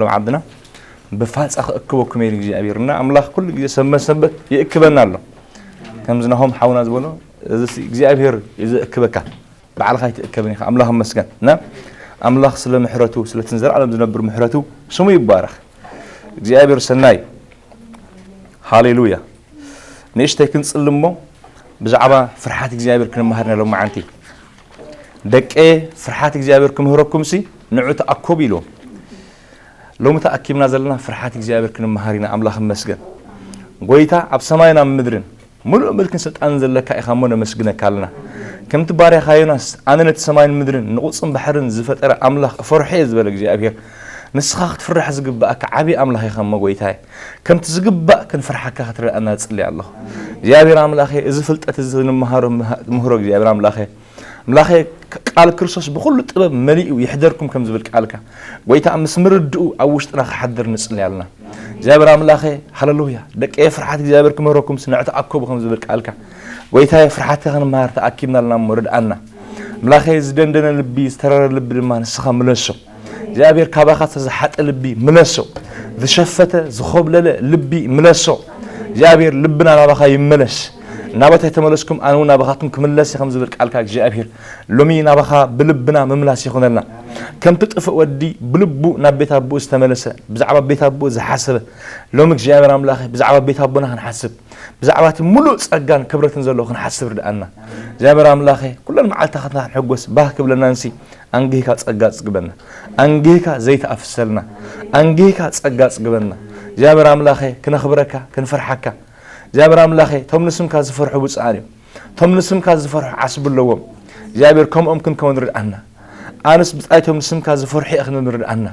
ሎም ዓድና ብፋጻ ክእክበኩም እዩ እግዚኣብሔር። እና ኣምላኽ ኩሉ ግዜ ሰንበት ሰንበት ይእክበና ኣሎ። ከምዚ ናሆም ሓውና ዝበሎ፣ እዚ እግዚኣብሔር እዩ ዘእክበካ፣ ባዕልኻ ኣይትእከብን ኢኻ። ኣምላኽ ይመስገን። እና ኣምላኽ ስለ ምሕረቱ፣ ስለትን ዘላለም ዝነብር ምሕረቱ ስሙ ይባረኽ። እግዚኣብሔር ሰናይ። ሃሌሉያ። ንእሽተይ ክንጽሊ እሞ ብዛዕባ ፍርሓት እግዚኣብሔር ክንመሃር ኢና ሎማዓንቲ። ደቀ ፍርሓት እግዚኣብሔር ክምህረኩምሲ ንዑ ተኣከቡ ኢልዎም። ሎሚ ተኣኪብና ዘለና ፍርሓት እግዚኣብሔር ክንመሃር ኢና። ኣምላኽ ይመስገን። ጎይታ ኣብ ሰማይን ኣብ ምድርን ምሉእ ምልክን ስልጣንን ዘለካ ኢኻ እሞ ነመስግነካ ኣለና። ከምቲ ባርያኻ ዮናስ ኣነ ነቲ ሰማይን ምድርን ንቑጽን ባሕርን ዝፈጠረ ኣምላኽ እፈርሖ እየ ዝበለ እግዚኣብሔር፣ ንስኻ ክትፍራሕ ዝግብኣካ ዓብዪ ኣምላኽ ኢኻ እሞ ጎይታየ፣ ከምቲ ዝግባእ ክንፈርሓካ ክትረዳእና እጽሊ ኣለኹ። እግዚኣብሔር ኣምላኸ፣ እዚ ፍልጠት እዚ ንምሃሮ ምህሮ እግዚኣብሔር ኣምላኸ፣ ኣምላኸ፣ ቃል ክርስቶስ ብኹሉ ጥበብ መሊኡ ይሕደርኩም ከም ዝብል ቃልካ፣ ጎይታ፣ ምስ ምርድኡ ኣብ ውሽጥና ክሓድር ንጽሊ ኣለና። እግዚኣብሔር ኣምላኸ፣ ሃሌሉያ፣ ደቀየ ፍርሓት እግዚኣብሔር ክምህረኩም ስንዕ ተኣከቡ ከም ዝብል ቃልካ፣ ጎይታየ፣ ፍርሓትካ ክንመሃር ተኣኪብና ኣለና እሞ ርድኣና። ኣምላኸ፣ ዝደንደነ ልቢ፣ ዝተረረ ልቢ ድማ ንስኻ ምለሶ። እግዚኣብሔር፣ ካባኻ ዝተዘሓጠ ልቢ ምለሶ። ዝሸፈተ፣ ዝኾብለለ ልቢ ምለሶ። እግዚኣብሔር፣ ልብና ናባኻ ይመለስ። ናባተይ ተመለስኩም፣ ኣነ እውን ናባኻትኩም ክምለስ እየ ከም ዝብል ቃልካ እግዚኣብሔር፣ ሎሚ ናባኻ ብልብና ምምላስ ይኹነልና። ከምቲ ጥፉእ ወዲ ብልቡ ናብ ቤት ኣቦኡ ዝተመለሰ፣ ብዛዕባ ቤት ኣቦኡ ዝሓሰበ፣ ሎሚ እግዚኣብሔር ኣምላኸ ብዛዕባ ቤት ኣቦና ክንሓስብ፣ ብዛዕባ እቲ ምሉእ ጸጋን ክብረትን ዘለዎ ክንሓስብ ርድኣና። እግዚኣብሔር ኣምላኸ፣ ኩለን መዓልታትና ክንሕጎስ ባህ ክብለና ንሲ፣ ኣንጊህካ ጸጋ ጽግበና። ኣንጊህካ ዘይትኣፍሰልና። ኣንጊህካ ጸጋ ጽግበና። እግዚኣብሔር ኣምላኸ፣ ክነኽብረካ፣ ክንፈርሓካ። እግዚኣብሔር ኣምላኸ፣ እቶም ንስምካ ዝፈርሑ ብፁዓን እዮም። እቶም ንስምካ ዝፈርሑ ዓስቢ ኣለዎም። እግዚኣብሔር፣ ከምኦም ክንከውን ርድኣና። ኣነስ ብጻይ እቶም ንስምካ ዝፈርሑ እየ ክንብል ርድኣና።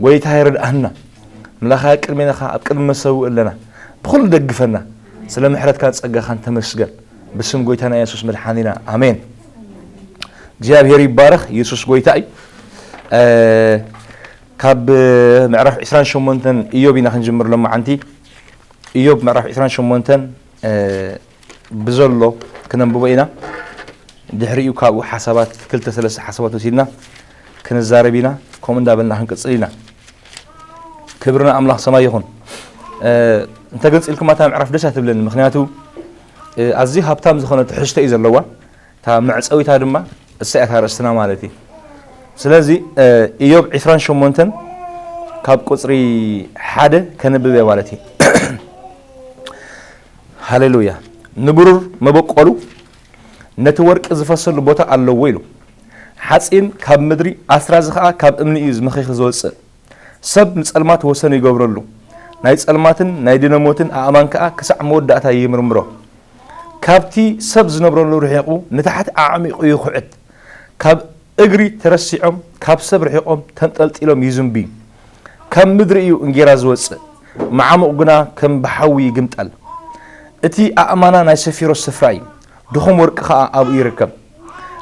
ጎይታ ይርድኣና። ኣምላኸ፣ ኣብ ቅድሜናኻ ኣብ ቅድሚ መሰውእ ኣለና። ብኹሉ ደግፈና። ስለ ምሕረትካን ጸጋኻን ተመስገን። ብስም ጎይታና የሱስ መድሓኒና፣ ኣሜን። እግዚኣብሔር ይባረኽ። የሱስ ጎይታ እዩ። እ፣ ካብ ምዕራፍ ዕስራን ሸሞንተን ኢዮብ ኢና ክንጅምር ሎማዓንቲ። ኢዮብ ምዕራፍ ዕስራን ሸሞንተን፣ እ፣ ብዘሎ ክነንብቦ ኢና። ድሕሪኡ ካብኡ ሓሳባት፣ ክልተ ሰለስተ ሓሳባት ወሲድና ክንዛረብ ኢና። ከምኡ እንዳበልና ክንቅጽል ኢና። ክብሪ ንኣምላኽ ሰማይ ይኹን። እ፣ እንተገንጺልኩማ እታ ምዕራፍ ደስ እያ ትብለኒ፣ ምኽንያቱ፣ እ፣ ኣዝዩ ሃብታም ዝኾነ ትሕዝቶ እዩ ዘለዋ። እታ መዕጸዊታ ድማ እሳ እያ እታ ኣርእስትና ማለት እዩ። ስለዚ፣ እ፣ ኢዮብ ዕስራን ሸሞንተን ካብ ቁጽሪ ሓደ ከንብብ እየ ማለት እዩ። ሃሌሉያ። ንብሩር መበቆሉ ነቲ ወርቂ ዝፈሰሉ ቦታ ኣለዎ ኢሉ። ሓጺን ካብ ምድሪ፣ ኣስራዚ ኸኣ ካብ እምኒ እዩ ዝመኺኺ ዝወጽእ። ሰብ ንጸልማት ወሰን ይገብረሉ፣ ናይ ጸልማትን ናይ ድነ ሞትን ኣእማን ከኣ ክሳዕ መወዳእታ ይምርምሮ። ካብቲ ሰብ ዝነብረሉ ርሒቑ ንታሕቲ ኣዕሚቑ ይኹዕት። ካብ እግሪ ተረሲዖም፣ ካብ ሰብ ርሒቖም ተንጠልጢሎም ይዝንብዩ። ካብ ምድሪ እዩ እንጌራ ዝወጽእ፣ መዓሙቕ ግና ከም ብሓዊ ይግምጠል። እቲ ኣእማና ናይ ሰፊሮስ ስፍራ እዩ፣ ድኹም ወርቂ ኸኣ ኣብኡ ይርከብ።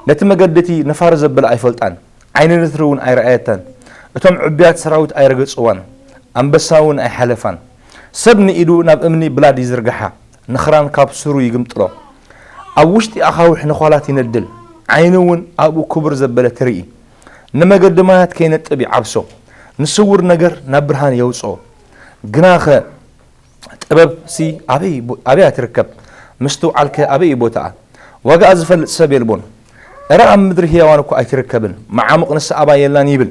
ነቲ መገዲ እቲ ነፋሪ ዘበለ ኣይፈልጣን፣ ዓይኒ ንስሪ እውን ኣይረኣየታን። እቶም ዕቡያት ሰራዊት ኣይረገጽዋን፣ ኣንበሳ እውን ኣይሓለፋን። ሰብ ንኢዱ ናብ እምኒ ብላድ ይዝርግሓ፣ ንኽራን ካብ ሱሩ ይግምጥሎ። ኣብ ውሽጢ ኣኻውሕ ነዃላት ይነድል፣ ዓይኑ እውን ኣብኡ ክቡር ዘበለ ትርኢ። ንመገዲ ማያት ከይነጥብ ይዓብሶ፣ ንስውር ነገር ናብ ብርሃን የውጽኦ። ግናኸ ጥበብሲ ኣበይ ቦ-፣ ኣበይ እያ ትርከብ? ምስትውዓልከ ኣበይ እዩ ቦታኣ? ዋጋኣ ዝፈልጥ ሰብ የልቦን። እረ ኣብ ምድሪ ህያዋን እኳ ኣይትርከብን። መዓሙቕ ንሳ ኣባይ የላን ይብል፣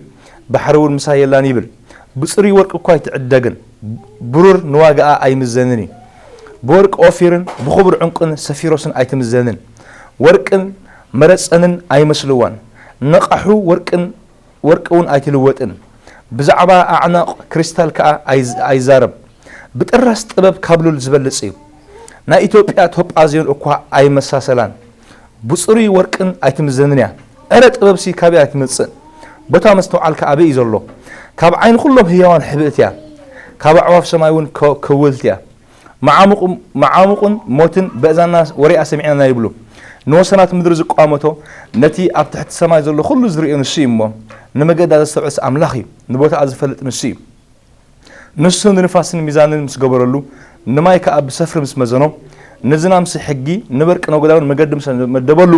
ባሕሪ እውን ምሳይ የላን ይብል። ብጽሩይ ወርቂ እኳ ኣይትዕደግን፣ ብሩር ንዋጋኣ ኣይምዘንን እዩ። ብወርቂ ኦፊርን ብኽቡር ዕንቁን ሰፊሮስን ኣይትምዘንን። ወርቅን መረጸንን ኣይመስልዋን። ነቓሑ ወርቅን ወርቂ እውን ኣይትልወጥን። ብዛዕባ ኣዕናቕ ክሪስታል ከኣ ኣይዝ-፣ ኣይዛረብ። ብጥራስ ጥበብ ካብ ሉል ዝበልጽ እዩ። ናይ ኢትዮጵያ ቶጳዝዮን እኳ ኣይመሳሰላን። ብጽሩይ ወርቅን ኣይትምዘንን እያ። እረ ጥበብሲ ካበይ እያ ትመጽእ? ቦታ መስተውዓልካ ኣበይ እዩ ዘሎ? ካብ ዓይኒ ኩሎም ህያዋን ሕብእቲ እያ። ካብ ኣዕዋፍ ሰማይ እውን ከ-፣ ክውልቲ እያ። መዓሙቕ-፣ መዓሙቕን ሞትን በእዛና ወሬኣ ሰሚዕና ይብሉ። ንወሰናት ምድሪ ዝቋመቶ፣ ነቲ ኣብ ትሕቲ ሰማይ ዘሎ ኩሉ ዝርእዮ ንሱ እዩ እሞ፣ ንመገዳ ዘስተውዕልስ ኣምላኽ እዩ፣ ንቦታኣ ዝፈልጥ ንሱ እዩ። ንሱ ንንፋስን ሚዛንን ምስ ገበረሉ፣ ንማይ ከኣ ብሰፍሪ ምስ መዘኖ፣ ንዝናምሲ ሕጊ፣ ንበርቂ ነጎዳውን መገዲ ምስ መደበሉ፣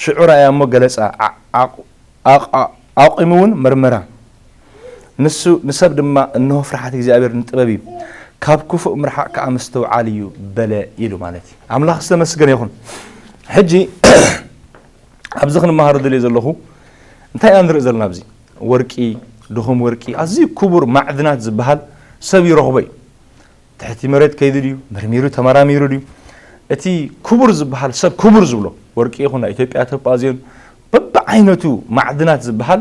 ሽዑ ረኣያ እሞ ገለጻ፣ ዓ-፣ ዓቑ-፣ ኣቕ-፣ ኣቑሙ እውን መርመራ። ንሱ ንሰብ ድማ እንሆ ፍርሓት እግዚኣብሔር ንጥበብ እዩ፣ ካብ ክፉእ ምርሓቕ ከዓ ምስትውዓል እዩ በለ ኢሉ ማለት እዩ። ኣምላኽ ዝተመስገነ ይኹን። ሕጂ ኣብዚ ክንመሃሮ ደልየ ዘለኹ እንታይ ኢና ንርኢ ዘለና? ኣብዚ ወርቂ፣ ድኹም ወርቂ፣ ኣዝዩ ክቡር ማዕድናት ዝበሃል ሰብ ይረኽቦ እዩ። ትሕቲ መሬት ከይዱ ድዩ? መርሚሩ ተመራሚሩ ድዩ? እቲ ክቡር ዝበሃል ሰብ ክቡር ዝብሎ ወርቂ ይኹን ናይ ኢትዮጵያ ቶጳዝዮን በብዓይነቱ ማዕድናት ዝበሃል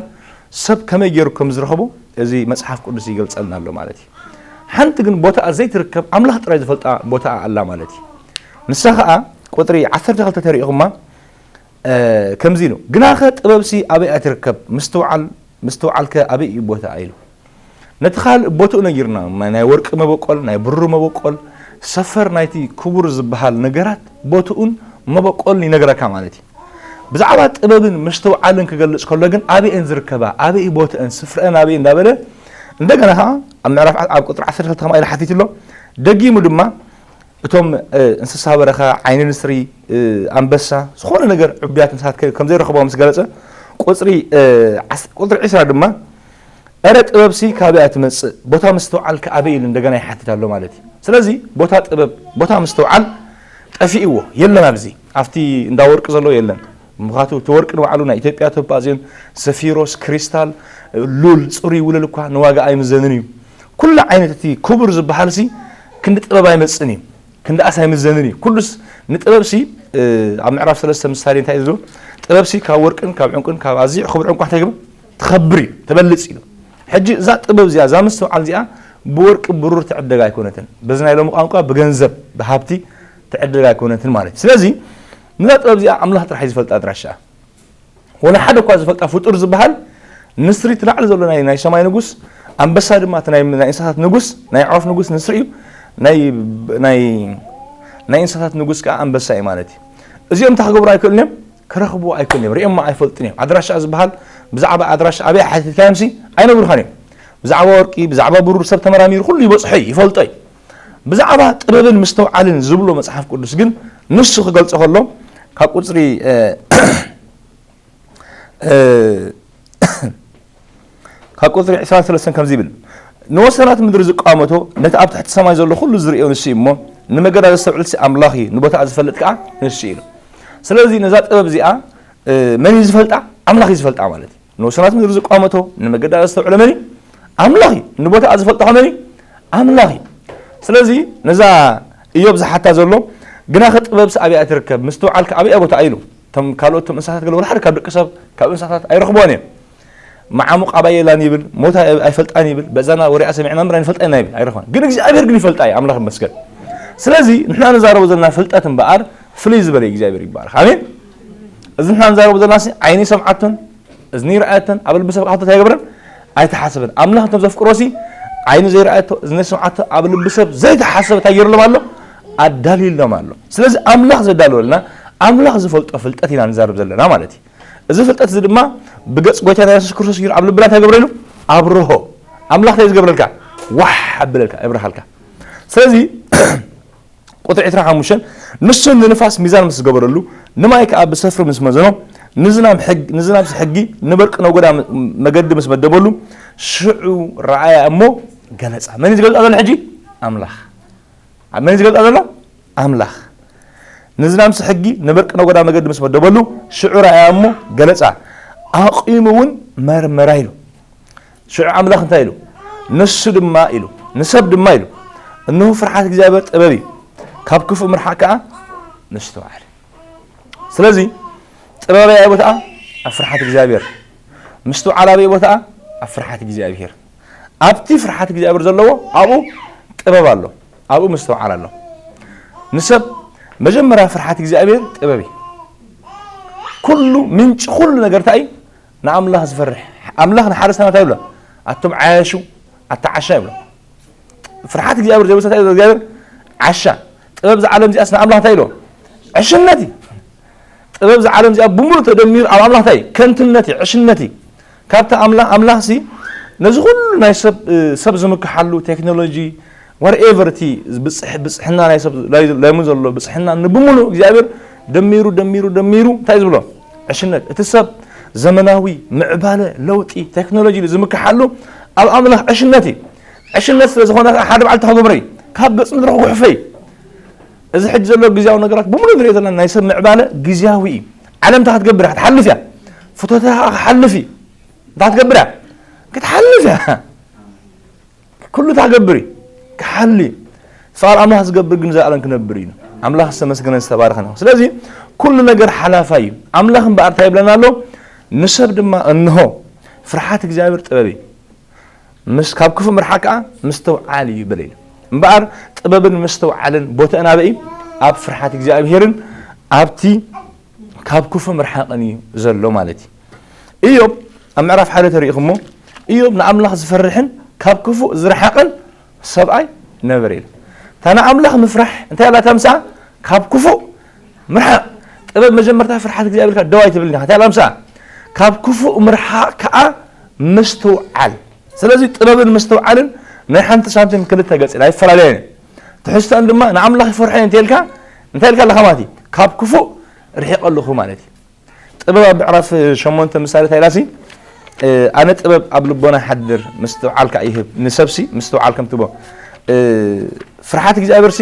ሰብ ከመይ ገይሩ ከም ዝረኸቦ እዚ መጽሓፍ ቅዱስ ይገልጸልና ኣሎ ማለት እዩ። ሓንቲ ግን ቦታኣ ዘይትርከብ ኣምላኽ ጥራይ ዝፈልጣ ቦታኣ ኣላ ማለት እዩ። ንሳ ኸኣ ቁጽሪ ዓሰርተ ክልተ ተሪእኹማ ከምዚ ኢሉ፣ ግናኸ ጥበብሲ ኣበይ እያ ትርከብ? ምስትውዓል ምስትውዓልከ ኣበይ እዩ ቦታኣ? ኢሉ ነቲ ካልእ ቦትኡ ነጊርና። ናይ ወርቂ መበቆል፣ ናይ ብሩ መበቆል፣ ሰፈር ናይቲ ክቡር ዝበሃል ነገራት ቦትኡን መበቆልን ይነግረካ ማለት እዩ። ብዛዕባ ጥበብን ምስትውዓልን ክገልጽ ከሎ ግን ኣበይን ዝርከባ፣ ኣበይ ቦትአን፣ ስፍረአን ኣበይ እንዳበለ እንደገና ከዓ ኣብ ምዕራፍ ዓ- ኣብ ቁጥሪ ዓሰርተ ክልተ ከማይ ኢሉ ሓቲቱ ኣሎ። ደጊሙ ድማ እቶም እንስሳ በረኻ፣ ዓይኒ ንስሪ፣ ኣንበሳ፣ ዝኾነ ነገር ዕቡያት እንስሳት ከ- ከም ዘይረኸቦ ምስ ገለጸ፣ ቁጽሪ ዓስ- ቁጽሪ ዒስራ ድማ፣ "እረ ጥበብሲ ካበይ እያ ትመጽእ? ቦታ ምስትውዓልከ ኣበይ?" ኢሉ እንደገና ይሓትት ኣሎ ማለት እዩ። ስለዚ ቦታ ጥበብ፣ ቦታ ምስትውዓል ጠፊእዎ የለን ኣብዚ፣ ኣብቲ እንዳ ወርቂ ዘሎ የለን። ምኽንያቱ እቲ ወርቂ ንባዕሉ ናይ ኢትዮጵያ ቶጳዝዮን፣ ሰፊሮስ፣ ክሪስታል፣ ሉል፣ ጽሩይ ውልል እኳ ንዋጋ ኣይምዘንን እዩ። ኩሉ ዓይነት እቲ ክቡር ዝበሃልሲ ክንዲ ጥበብ ኣይመጽእን እዩ። ክንዲ ኣስ ኣይምዘንን እዩ። ኩሉስ ንጥበብሲ ኣብ ምዕራፍ ሰለስተ ምሳሌ እንታይ እዩ ዝብል? ጥበብሲ ካብ ወርቅን ካብ ዕንቁን ካብ ኣዝዩ ክቡር ዕንቁ እንታይ ይግበር? ትኸብር እዩ፣ ትበልጽ እዩ። ሕጂ እዛ ጥበብ እዚኣ፣ እዛ ምስትውዓል እዚኣ ብወርቂ ብሩር ትዕደግ ኣይኮነትን። በዚ ናይ ሎሚ ቋንቋ ብገንዘብ ብሃብቲ ትዕደግ ኣይኮነትን ማለት እዩ። ስለዚ ነዛ ጥበብ እዚኣ ኣምላኽ ጥራሕ እዩ ዝፈልጣ ኣድራሻኣ። ወላ ሓደ እኳ ዝፈልጣ ፍጡር ዝበሃል ንስሪ እቲ ላዕሊ ዘሎ ናይ ናይ ሰማይ ንጉስ፣ ኣንበሳ ድማ እቲ ናይ ናይ እንስሳታት ንጉስ፣ ናይ ኣዕዋፍ ንጉስ ንስሪ እዩ፣ ናይ ናይ ናይ እንስሳታት ንጉስ ከዓ ኣንበሳ እዩ ማለት እዩ። እዚኦም እንታይ ክገብሩ ኣይክእሉን እዮም? ክረኽብዎ ኣይክእሉን እዮም። ሪኦሞ ኣይፈልጡን እዮም። ኣድራሻ ዝበሃል ብዛዕባ ኣድራሻ ኣበይ ሓቲትካዮምሲ ኣይነግሩኻን እዮም። ብዛዕባ ወርቂ፣ ብዛዕባ ብሩር ሰብ ተመራሚሩ ኩሉ ይበጽሖ እዩ፣ ይፈልጦ እዩ። ብዛዕባ ጥበብን ምስተውዓልን ዝብሎ መጽሓፍ ቅዱስ ግን ንሱ ክገልጾ ከሎ ካብ ቁጽሪ ካብ ቁጽሪ ዕስራን ሰለስተን ከምዚ ይብል፣ ንወሰናት ምድሪ ዝቃመቶ ነቲ ኣብ ትሕቲ ሰማይ ዘሎ ኩሉ ዝርእዮ ንሱ እዩ እሞ ንመገዳ ዘስተውዕልሲ ኣምላኽ እዩ፣ ንቦታኣ ዝፈልጥ ከኣ ንሱ እዩ ኢሉ። ስለዚ ነዛ ጥበብ እዚኣ መን እዩ ዝፈልጣ? ኣምላኽ እዩ ዝፈልጣ ማለት እዩ። ንወሰናት ምድሪ ዝቃመቶ ንመገዳ ዘስተውዕሎ መን እዩ? ኣምላኽ እዩ። ንቦታኣ ዝፈልጦ ከ መን እዩ? ኣምላኽ እዩ። ስለዚ ነዛ እዮብ ዝሓታ ዘሎ ግናኸ ጥበብሲ ኣበይ እያ ትርከብ? ምስትውዓልከ ኣበይ ቦታ ኢሉ? እቶም ካልኦት እቶም እንስሳታት ገለ ወላ ሓደ ካብ ደቂ ሰብ ካብ እንስሳታት ኣይረኽብዎን እዮም። መዓሙቕ ኣባይ የላን ይብል፣ ሞት ኣይ- ኣይፈልጣን ይብል፣ በዛና ወሬኣ ሰሚዕና እምበር ኣይንፈልጣ ኢና ይብል፣ ኣይረኽባን። ግን እግዚኣብሔር ግን ይፈልጣ እዩ፣ ኣምላኽ ይመስገን። ስለዚ ንሕና ንዛረቦ ዘለና ፍልጠት እምበኣር ፍልይ ዝበለ እዩ፣ እግዚኣብሔር ይባረኽ። ኣሜን። እዚ ንሕና ንዛረቦ ዘለና ሲ ዓይኒ ሰምዓቶን እዝኒ ረኣየቶን ኣብ ልቢ ሰብ ክኣቶ ኣይገብረን ኣይተሓሰበን። ኣምላኽ እቶም ዘፍቅሮ ሲ ዓይኒ ዘይረኣየቶ እዝኒ ሰምዓቶ ኣብ ልቢ ሰብ ዘይተሓሰበ እንታይ ገይርሎም ኣሎ? ኣዳልዩሎም ኣሎ። ስለዚ ኣምላኽ ዘዳለወልና ኣምላኽ ዝፈልጦ ፍልጠት ኢና ንዛረብ ዘለና ማለት እዩ። እዚ ፍልጠት እዚ ድማ ብገጽ ጎይታና የሱስ ክርስቶስ ገይሩ ኣብ ልብና እንታይ ገብረሉ? ኣብርሆ። ኣምላኽ እንታይ ዝገብረልካ? ዋሕ ኣብለልካ፣ ይብርሃልካ። ስለዚ ቁጥሪ ዕስራን ሓሙሽተን ንሱ ንንፋስ ሚዛን ምስ ገበረሉ ንማይ ከኣ ብሰፍሪ ምስ መዘኖ ንዝናብ ሕግ ንዝናብሲ ሕጊ ንበርቂ ነጎዳ መገዲ ምስ መደበሉ ሽዑ ረኣያ እሞ ገለጻ። መን እዩ ዝገልጻ ዘሎ ሕጂ? ኣምላኽ። መን እዩ ዝገልጻ ዘሎ? ኣምላኽ። ንዝናብሲ ሕጊ ንበርቂ ነጎዳ መገዲ ምስ መደበሉ ሽዑ ረኣያ እሞ ገለጻ። ኣቂሙ እውን መርመራ ኢሉ። ሽዑ ኣምላኽ እንታይ ኢሉ? ንሱ ድማ ኢሉ ንሰብ ድማ ኢሉ እንሆ ፍርሓት እግዚኣብሔር ጥበብ እዩ፣ ካብ ክፉእ ምርሓቕ ከኣ ምስትውዓል። ስለዚ ጥበብ ኣበይ ቦታኣ? ኣብ ፍርሓት እግዚኣብሔር። ምስትውዓል ኣበይ ቦታኣ? ኣብ ፍርሓት እግዚኣብሔር። ኣብቲ ፍርሓት እግዚኣብሔር ዘለዎ ኣብኡ ጥበብ ኣሎ፣ ኣብኡ ምስትውዓል ኣሎ። ንሰብ መጀመርያ ፍርሓት እግዚኣብሔር ጥበብ እዩ። ኩሉ ምንጪ ኩሉ ነገር እንታይ እዩ? ንኣምላኽ ዝፈርሕ ኣምላኽ ንሓረስታይና እንታይ ይብሎ? ኣቶም ዓያሹ ኣታ ዓሻ ይብሎ። ፍርሓት እግዚኣብሔር ዘይብሉ ሰብ እንታይ ይብሎ እግዚኣብሔር? ዓሻ። ጥበብ እዛ ዓለም እዚኣስ ንኣምላኽ እንታይ ኢልዎ? ዕሽነት እዩ። ጥበብ እዛ ዓለም እዚኣ ብምሉእ ተደሚሩ ኣብ ኣምላኽ እንታይ እዩ? ከንትነት እዩ፣ ዕሽነት እዩ። ካብቲ ኣምላኽ ኣምላኽሲ ነዚ ኩሉ ናይ ሰብ ሰብ ዝምክሓሉ ቴክኖሎጂ whatever እቲ ብፅሕ ብፅሕና ናይ ሰብ ናይ ሎሚ ዘሎ ብፅሕና ንብምሉእ እግዚኣብሔር ደሚሩ ደሚሩ ደሚሩ እንታይ ዝብሎ ዕሽነት እቲ ሰብ ዘመናዊ ምዕባለ ለውጢ ቴክኖሎጂ ዝምክሓሉ ኣብ ኣምላኽ ዕሽነት እዩ። ዕሽነት ስለ ዝኾነ ከዓ ሓደ መዓልቲ ክግብሮ እዩ። ካብ ገጽ ምድሪ ክጉሕፈ እዩ። እዚ ሕጂ ዘሎ ግዝያዊ ነገራት ብምሉእ ንሪኦ ዘለና ናይ ሰብ ምዕባለ ግዝያዊ እዩ። ዓለም እንታይ ክትገብር እያ? ክትሓልፍ እያ። ፍቶታ ከዓ ክሓልፍ እዩ። እንታይ ክትገብር እያ? ክትሓልፍ እያ። ኩሉ እንታይ ክገብር እዩ? ክሓሊ እዩ። ፍቓድ ኣምላኽ ዝገብር ግን ዘላለም ክነብር እዩ። ኣምላኽ ዝተመስገነን ዝተባረኸን ይኹን። ስለዚ ኩሉ ነገር ሓላፋይ እዩ። ኣምላኽ እምበኣር እንታይ ይብለና ኣሎ? ንሰብ ድማ እንሆ ፍርሓት እግዚኣብሔር ጥበብ እዩ። ምስ ካብ ክፉእ ምርሓቕ ከዓ ምስትውዓል እዩ በለ ኢሉ። እምበኣር ጥበብን ምስትውዓልን ቦትአን ኣበይ እዩ? ኣብ ፍርሓት እግዚኣብሔርን ኣብቲ ካብ ክፉእ ምርሓቕን እዩ ዘሎ ማለት እዩ። ኢዮብ ኣብ ምዕራፍ ሓደ ተሪእኹሞ፣ ኢዮብ ንኣምላኽ ዝፈርሕን ካብ ክፉእ ዝረሓቐን ሰብኣይ ነበረ ኢሉ። እታ ንኣምላኽ ምፍራሕ እንታይ ኣላታ ምስኣ? ካብ ክፉእ ምርሓቕ። ጥበብ መጀመርታ ፍርሓት እግዚኣብሔር ኢልካ ደው ኣይትብልን ኢኻ። እንታይ ኣላ ምስኣ? ካብ ክፉእ ምርሓቕ ከዓ ምስትውዓል። ስለዚ ጥበብን ምስትውዓልን ናይ ሓንቲ ሳንቲም ክልተ ገጽ እየን፣ ኣይፈላለያን እየን። ትሕዝቶአን ድማ ንኣምላኽ ይፈርሖ እየ እንተ ኢልካ፣ እንታይ ኢልካ ኣለኻ ማለት እዩ? ካብ ክፉእ ርሒቐ ኣለኹ ማለት እዩ። ጥበብ ኣብ ምዕራፍ ሸሞንተ ምሳሌ እንታይ ኢላሲ? እ፣ ኣነ ጥበብ ኣብ ልቦና ይሓድር፣ ምስትውዓል ከኣ ይህብ። ንሰብሲ ምስትውዓል ከም ትቦ። እ፣ ፍርሓት እግዚኣብሔርሲ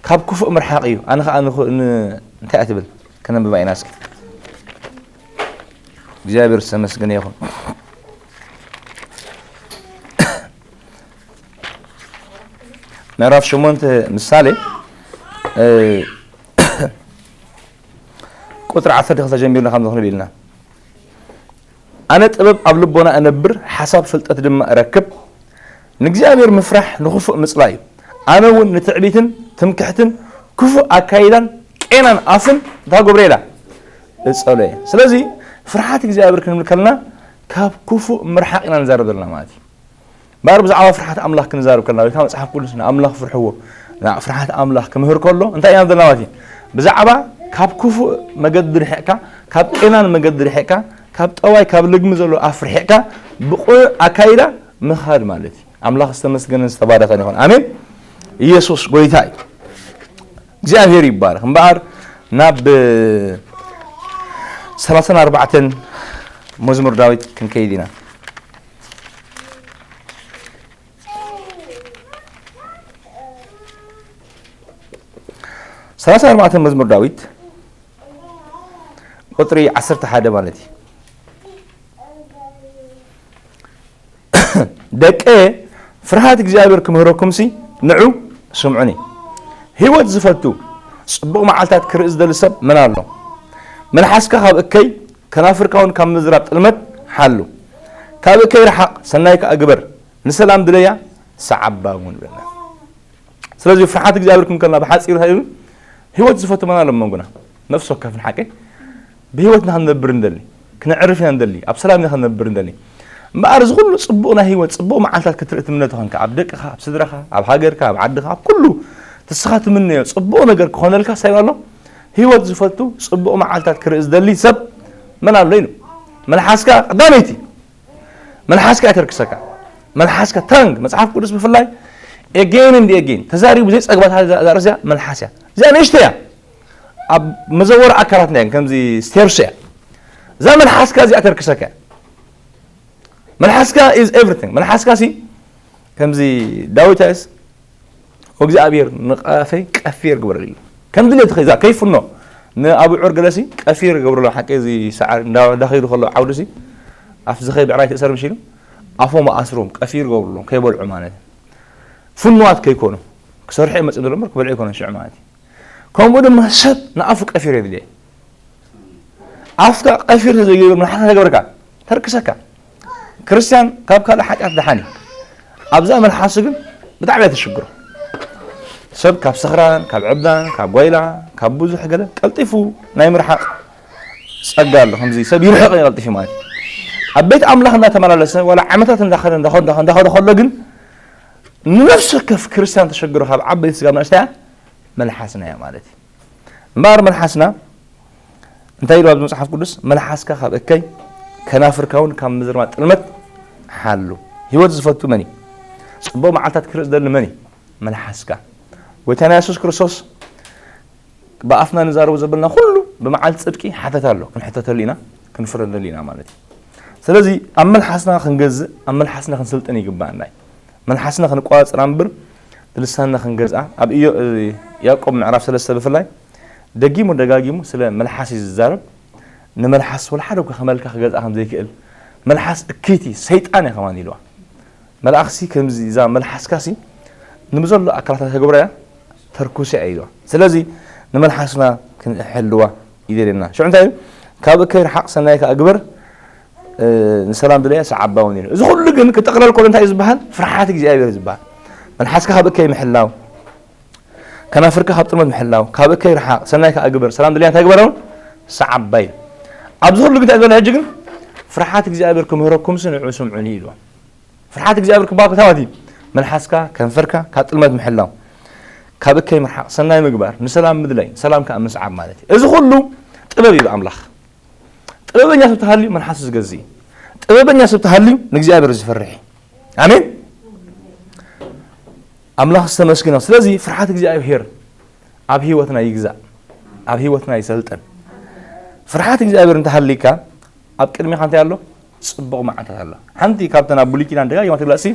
ካብ ክፉእ ምርሓቕ እዩ። ኣነ ከኣ ንኹ-፣ ን-፣ እንታይ እያ ትብል? ከነንብባ ኢና እስኪ። እግዚኣብሔር ዝተመስገነ ይኹን። ምዕራፍ ሸሞንተ ምሳሌ፣ እ፣ ቁጽሪ ዓሰርተ ክልተ ጀሚርና ከምዚ ክንብል ኢልና። ኣነ ጥበብ ኣብ ልቦና እነብር፣ ሓሳብ ፍልጠት ድማ እረክብ። ንእግዚኣብሔር ምፍራሕ ንኽፉእ ምጽላይ እዩ። ኣነ እውን ንትዕቢትን ትምክሕትን ክፉእ ኣካይዳን ቄናን ኣፍን እንታይ ገብረ ኢላ? እጸሎ እየ። ስለዚ ፍርሓት እግዚኣብሔር ክንብል ከለና ካብ ክፉእ ምርሓቕ ኢና ንዛረብ ዘለና ማለት እዩ። እምበኣር ብዛዕባ ፍርሓት ኣምላኽ ክንዛረብ ከለና ወይ ከዓ መጽሓፍ ቅዱስ ንኣምላኽ ፍርሕዎ፣ ና-፣ ፍርሓት ኣምላኽ ክምህር ከሎ እንታይ ኢና ዘለና ማለት እዩ? ብዛዕባ ካብ ክፉእ መገዲ ርሒቕካ፣ ካብ ቄናን መገዲ ርሒቕካ፣ ካብ ጠባይ ካብ ልግሚ ዘሎ ኣፍ ርሒቕካ ብቕኑዕ ኣካይዳ ምኻድ ማለት እዩ። ኣምላኽ ዝተመስገነን ዝተባረኸን ይኹን። ኣሜን። ኢየሱስ ጎይታ እዩ። እግዚኣብሔር ይባረኽ። እምበኣር ናብ ሰላሳን ኣርባዕተን መዝሙር ዳዊት ክንከይድ ኢና። ሰላሳ ኣርባዕተ መዝሙር ዳዊት ቁጽሪ ዓሰርተ ሓደ ማለት እዩ። ደቀ ፍርሃት እግዚኣብሔር ክምህረኩምሲ ንዑ ስምዑኒ። ህይወት ዝፈቱ ጽቡቕ መዓልታት ክርኢ ዝደሊ ሰብ መን ኣሎ? መልሓስካ ካብ እከይ ከናፍርካ እውን ካብ ምዝራብ ጥልመት ሓሉ። ካብ እከይ ረሓቕ፣ ሰናይ ከኣ ግበር፣ ንሰላም ድለያ፣ ሰዓባ እውን በልና። ስለዚ ፍርሓት እግዚኣብሔር ክንከልና ብሓጺሩ እንታይ ኢሉ? ህይወት ዝፈቱ መን ኣሎ መንጎና? ነፍሲ ወከፍን ሓቂ ብህይወትና ክንነብር እንደሊ፣ ክነዕርፍ ኢና እንደሊ፣ ኣብ ሰላም ኢና ክንነብር እንደሊ። እምበኣር እዚ ኩሉ ጽቡቕ ናይ ህይወት፣ ጽቡቕ መዓልታት ክትርኢ ትምነ ተኾንካ፣ ኣብ ደቅኻ፣ ኣብ ስድራኻ፣ ኣብ ሃገርካ፣ ኣብ ዓድኻ፣ ኣብ ኩሉ ንስኻ ትምነዮ ጽቡቕ ነገር ክኾነልካ እንታይ ኣሎ? ህይወት ዝፈቱ ጽቡቕ መዓልታት ክርኢ ዝደሊ ሰብ መን ኣሎ ኢሉ? መልሓስካ ቀዳመይቲ መልሓስካ እያ ተርክሰካ። መልሓስካ ታንግ መጽሓፍ ቅዱስ ብፍላይ ኤጌን እንዲ ኤጌን ተዛሪቡ ዘይጸግባታ እዛ እዛ ርእሲ እዚኣ መልሓስ እያ። እዚኣ ንእሽቶ እያ። ኣብ መዘወር ኣካላትና እያ፣ ከምዚ ስቴርስ እያ። እዛ መልሓስካ እዚኣ ተርክሰካ እያ። መልሓስካ is everything። መልሓስካ ሲ ከምዚ ዳዊት ኣይስ እግዚኣብሔር ንቃፈይ ቀፊር ግበረሉ። ከም ድሌቱ ከይዛ ከይፍኖ ንኣቡ ዑር ገለሲ ቀፊር ገብረሉ። ሓቂ እዚ ሰዓር እንዳ-፣ እንዳኸይዱ ከሎ ዓውዲ ሲ ኣፍ ዝኸይ ብዕራይ ትእሰር ምሽ ኢሉ ኣፎም ኣስሮም ቀፊር ገብረሎም ከይበልዑ ማለት እዩ። ፍኑዋት ከይኮኑ ክሰርሑ እዮም መጽእ ዘሎ እምበር ክበልዑ ኣይኮነን ሽዑ ማለት እዩ። ከምኡ ድማ ሰብ ንኣፉ ቀፊር የድልየ። ኣፍካ ቀፊር ተዘይገይሩ መልሓስካ ተገብረካ ተርክሰካ። ክርስቲያን ካብ ካልእ ሓጢኣት ደሓን እዩ። ኣብዛ መልሓሱ ግን ብጣዕሚ እያ ተሽግሮ። ሰብ ካብ ስኽራን፣ ካብ ዕብዳን፣ ካብ ጓይላ፣ ካብ ብዙሕ ገለ ቀልጢፉ ናይ ምርሓቕ ጸጋ ኣሎ። ከምዚ ሰብ ይርሕቕ እዩ ቀልጢፉ ማለት እዩ። ኣብ ቤት ኣምላኽ እንዳተመላለሰ ዋላ ዓመታት እንዳኸደ፣ እንዳኸደ፣ እንዳኸደ፣ እንዳኸደ ከሎ ግን ንነፍሲ ወከፍ ክርስቲያን ተሸግሮ ካብ ዓበይቲ ስጋብ ንእሽተያ መልሓስና እያ ማለት እዩ። እምበኣር መልሓስና እንታይ ኢሉ ኣብዚ መጽሓፍ ቅዱስ? "መልሓስካ ካብ እከይ ከናፍርካ እውን ካብ ምዝርማጥ ጥልመት ሓሉ። ህይወት ዝፈቱ መን እዩ? ጽቡቕ መዓልታት ክርኢ ዝደሊ መን እዩ? መልሓስካ." ጎይታና የሱስ ክርስቶስ ብኣፍና ንዛረቦ ዘበልና ኩሉ ብመዓልቲ ጽድቂ ሓተት ኣሎ። ክንሕተተሉ ኢና፣ ክንፍረደሉ ኢና ማለት እዩ። ስለዚ ኣብ መልሓስና ክንገዝእ፣ ኣብ መልሓስና ክንስልጥን ይግባኣና እዩ። መልሓስና ክንቆጻጸራ እምበር፣ ልሳንና ክንገዝኣ። ኣብ ኢዮ-፣ እ፣ ያዕቆብ ምዕራፍ ሰለስተ ብፍላይ ደጊሙ ደጋጊሙ ስለ መልሓስ እዩ ዝዛረብ። ንመልሓስ ወላ ሓደ እኳ ከመልካ ክገዝኣ ከም ዘይክእል፣ መልሓስ እክይቲ ሰይጣን እያ ከማን ኢልዋ። መልኣኽሲ ከምዚ እዛ መልሓስካሲ ንብዘሎ ኣካላታ ተግብራ እያ፣ ተርኩስ እያ ኢልዋ። ስለዚ ንመልሓስና ክንሕልዋ ይደልየና። ሽዑ እንታይ እዩ? ካብ እከይ ርሓቕ፣ ሰናይ ከኣ ግበር፣ እ፣ ንሰላም ድለያ ሰዓባ እውን ኢሉ። እዚ ኩሉ ግን ክጠቕለል ከሎ እንታይ እዩ ዝበሃል? ፍርሓት እግዚኣብሔር ዝበሃል። መልሓስካ ካብ እከይ ምሕላው፣ ከናፍርካ ካብ ጥልመት ምሕላው፣ ካብ እከይ ርሓቕ፣ ሰናይ ከኣ ግበር፣ ሰላም ድለያ እንታይ ግበር? እውን ሰዓባ ኢሉ። ኣብዚ ኩሉ ግን እንታይ ዝበለ ሕጂ ግን? ፍርሓት እግዚኣብሔር ክምህረኩምሲ ንዑ ስምዑኒ ኢልዋ። ፍርሓት እግዚኣብሔር ክበሃል ከሎ እንታይ ማለት እዩ? መልሓስካ፣ ከንፈርካ ካብ ጥልመት ምሕላው፣ ካብ እከይ ምርሓቕ፣ ሰናይ ምግባር፣ ንሰላም ምድላይ፣ ሰላም ከኣ ምስዓብ ማለት እዩ። እዚ ኩሉ ጥበብ እዩ ኣምላኽ። ጥበበኛ ሰብ ተሃልዩ መልሓሱ ዝገዝእ እዩ። ጥበበኛ ሰብ ተሃልዩ ንእግዚኣብሔር ዝፈርሕ እዩ። ኣሜን። ኣምላኽ ዝተመስገነ። ስለዚ ፍርሓት እግዚኣብሔር ኣብ ህይወትና ይግዛእ፣ ኣብ ህይወትና ይሰልጥን። ፍርሓት እግዚኣብሔር እንተሃልይካ ኣብ ቅድሚኻ እንታይ ኣሎ? ጽቡቕ መዓልታት ኣሎ። ሓንቲ ካብተን ኣብ ብሉይ ኪዳን ደጋጊማ ትግለጽ ሲ፣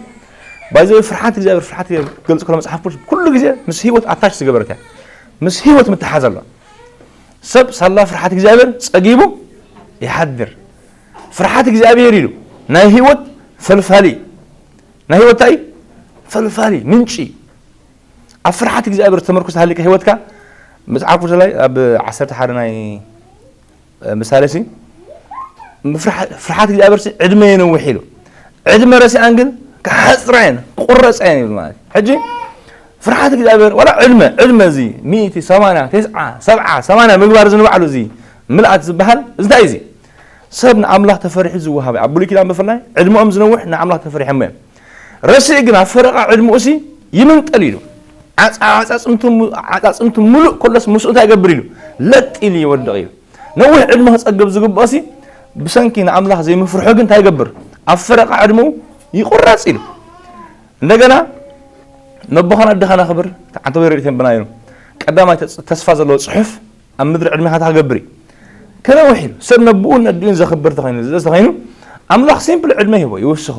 ባይዘ ፍርሓት እግዚኣብሔር፣ ፍርሓት እግዚኣብሔር ክገልጽ ከሎ መጽሓፍ ቅዱስ ኩሉ ግዜ ምስ ህይወት ኣታች ዝገበረት እያ። ምስ ህይወት ምትሓዝ ኣሎ። ሰብ ሳላ ፍርሓት እግዚኣብሔር ጸጊቡ ይሓድር። ፍርሓት እግዚኣብሔር ኢሉ ናይ ህይወት ፈልፋሊ፣ ናይ ህይወት እንታይ? ፈልፋሊ፣ ምንጪ። ኣብ ፍርሓት እግዚኣብሔር ተመርኩስ ሃሊካ ህይወትካ፣ መጽሓፍ ቅዱስ ላይ ኣብ ዓሰርተ ሓደ ናይ፣ እ፣ ምሳሌ ሲ፣ ፍርሓ-፣ ፍርሓት እግዚኣብሔር ሲ ዕድመ የነውሕ ኢሉ። ዕድመ ረሲኣን ግን ክሓጽራ እየን፣ ክቁረጻ እየን ይብል ማለት እዩ። ሕጂ ፍርሓት እግዚኣብሔር ዋላ ዕድመ፣ ዕድመ እዚ ሚእቲ፣ ሰማንያ፣ ተስዓ፣ ሰብዓ፣ ሰማንያ ምግባር እዚ ንባዕሉ እዚ ምልኣት ዝበሃል እንታይ እዩ እዚ? ሰብ ንኣምላኽ ተፈሪሑ ዝወሃብ እዩ። ኣብ ብሉይ ኪዳን ብፍላይ ዕድመኦም ዝነውሕ ንኣምላኽ ተፈሪሖም እዮም። ረሲእ ግን ኣብ ፈረቓ ዕድመኡ ሲ ይምንጠል ኢሉ። ዓጻ-፣ ዓጻጽምቱ ሙ-፣ ዓጻጽምቱ ምሉእ ከሎስ ምስኡ እንታይ ይገብር ኢሉ? ለጥ ኢሉ ይወድቕ ኢሉ። ነዊሕ ዕድመ ክጸግብ ዝግብኦ ሲ ብሰንኪ ንኣምላኽ ዘይምፍርሑ ግን እንታይ ይገብር? ኣብ ፈረቓ ዕድመኡ ይቑረጽ ኢሉ። እንደገና ነቦኻን ኣደኻን ኣኽብር፣ ኣንተ ወይ ረድኤት የንብና ኢሉ። ቀዳማይ ተጽ-፣ ተስፋ ዘለዎ ጽሑፍ ኣብ ምድሪ ዕድሜኻ እንታይ ክገብር እዩ? ከነውሕ ኢሉ። ሰብ ነብኡን ነዲኡን ዘኽብር ተኾይኑ፣ ዝእዘዝ ተኾይኑ፣ ኣምላኽ ሲምፕል ዕድመ ይህቦ፣ ይውስኾ።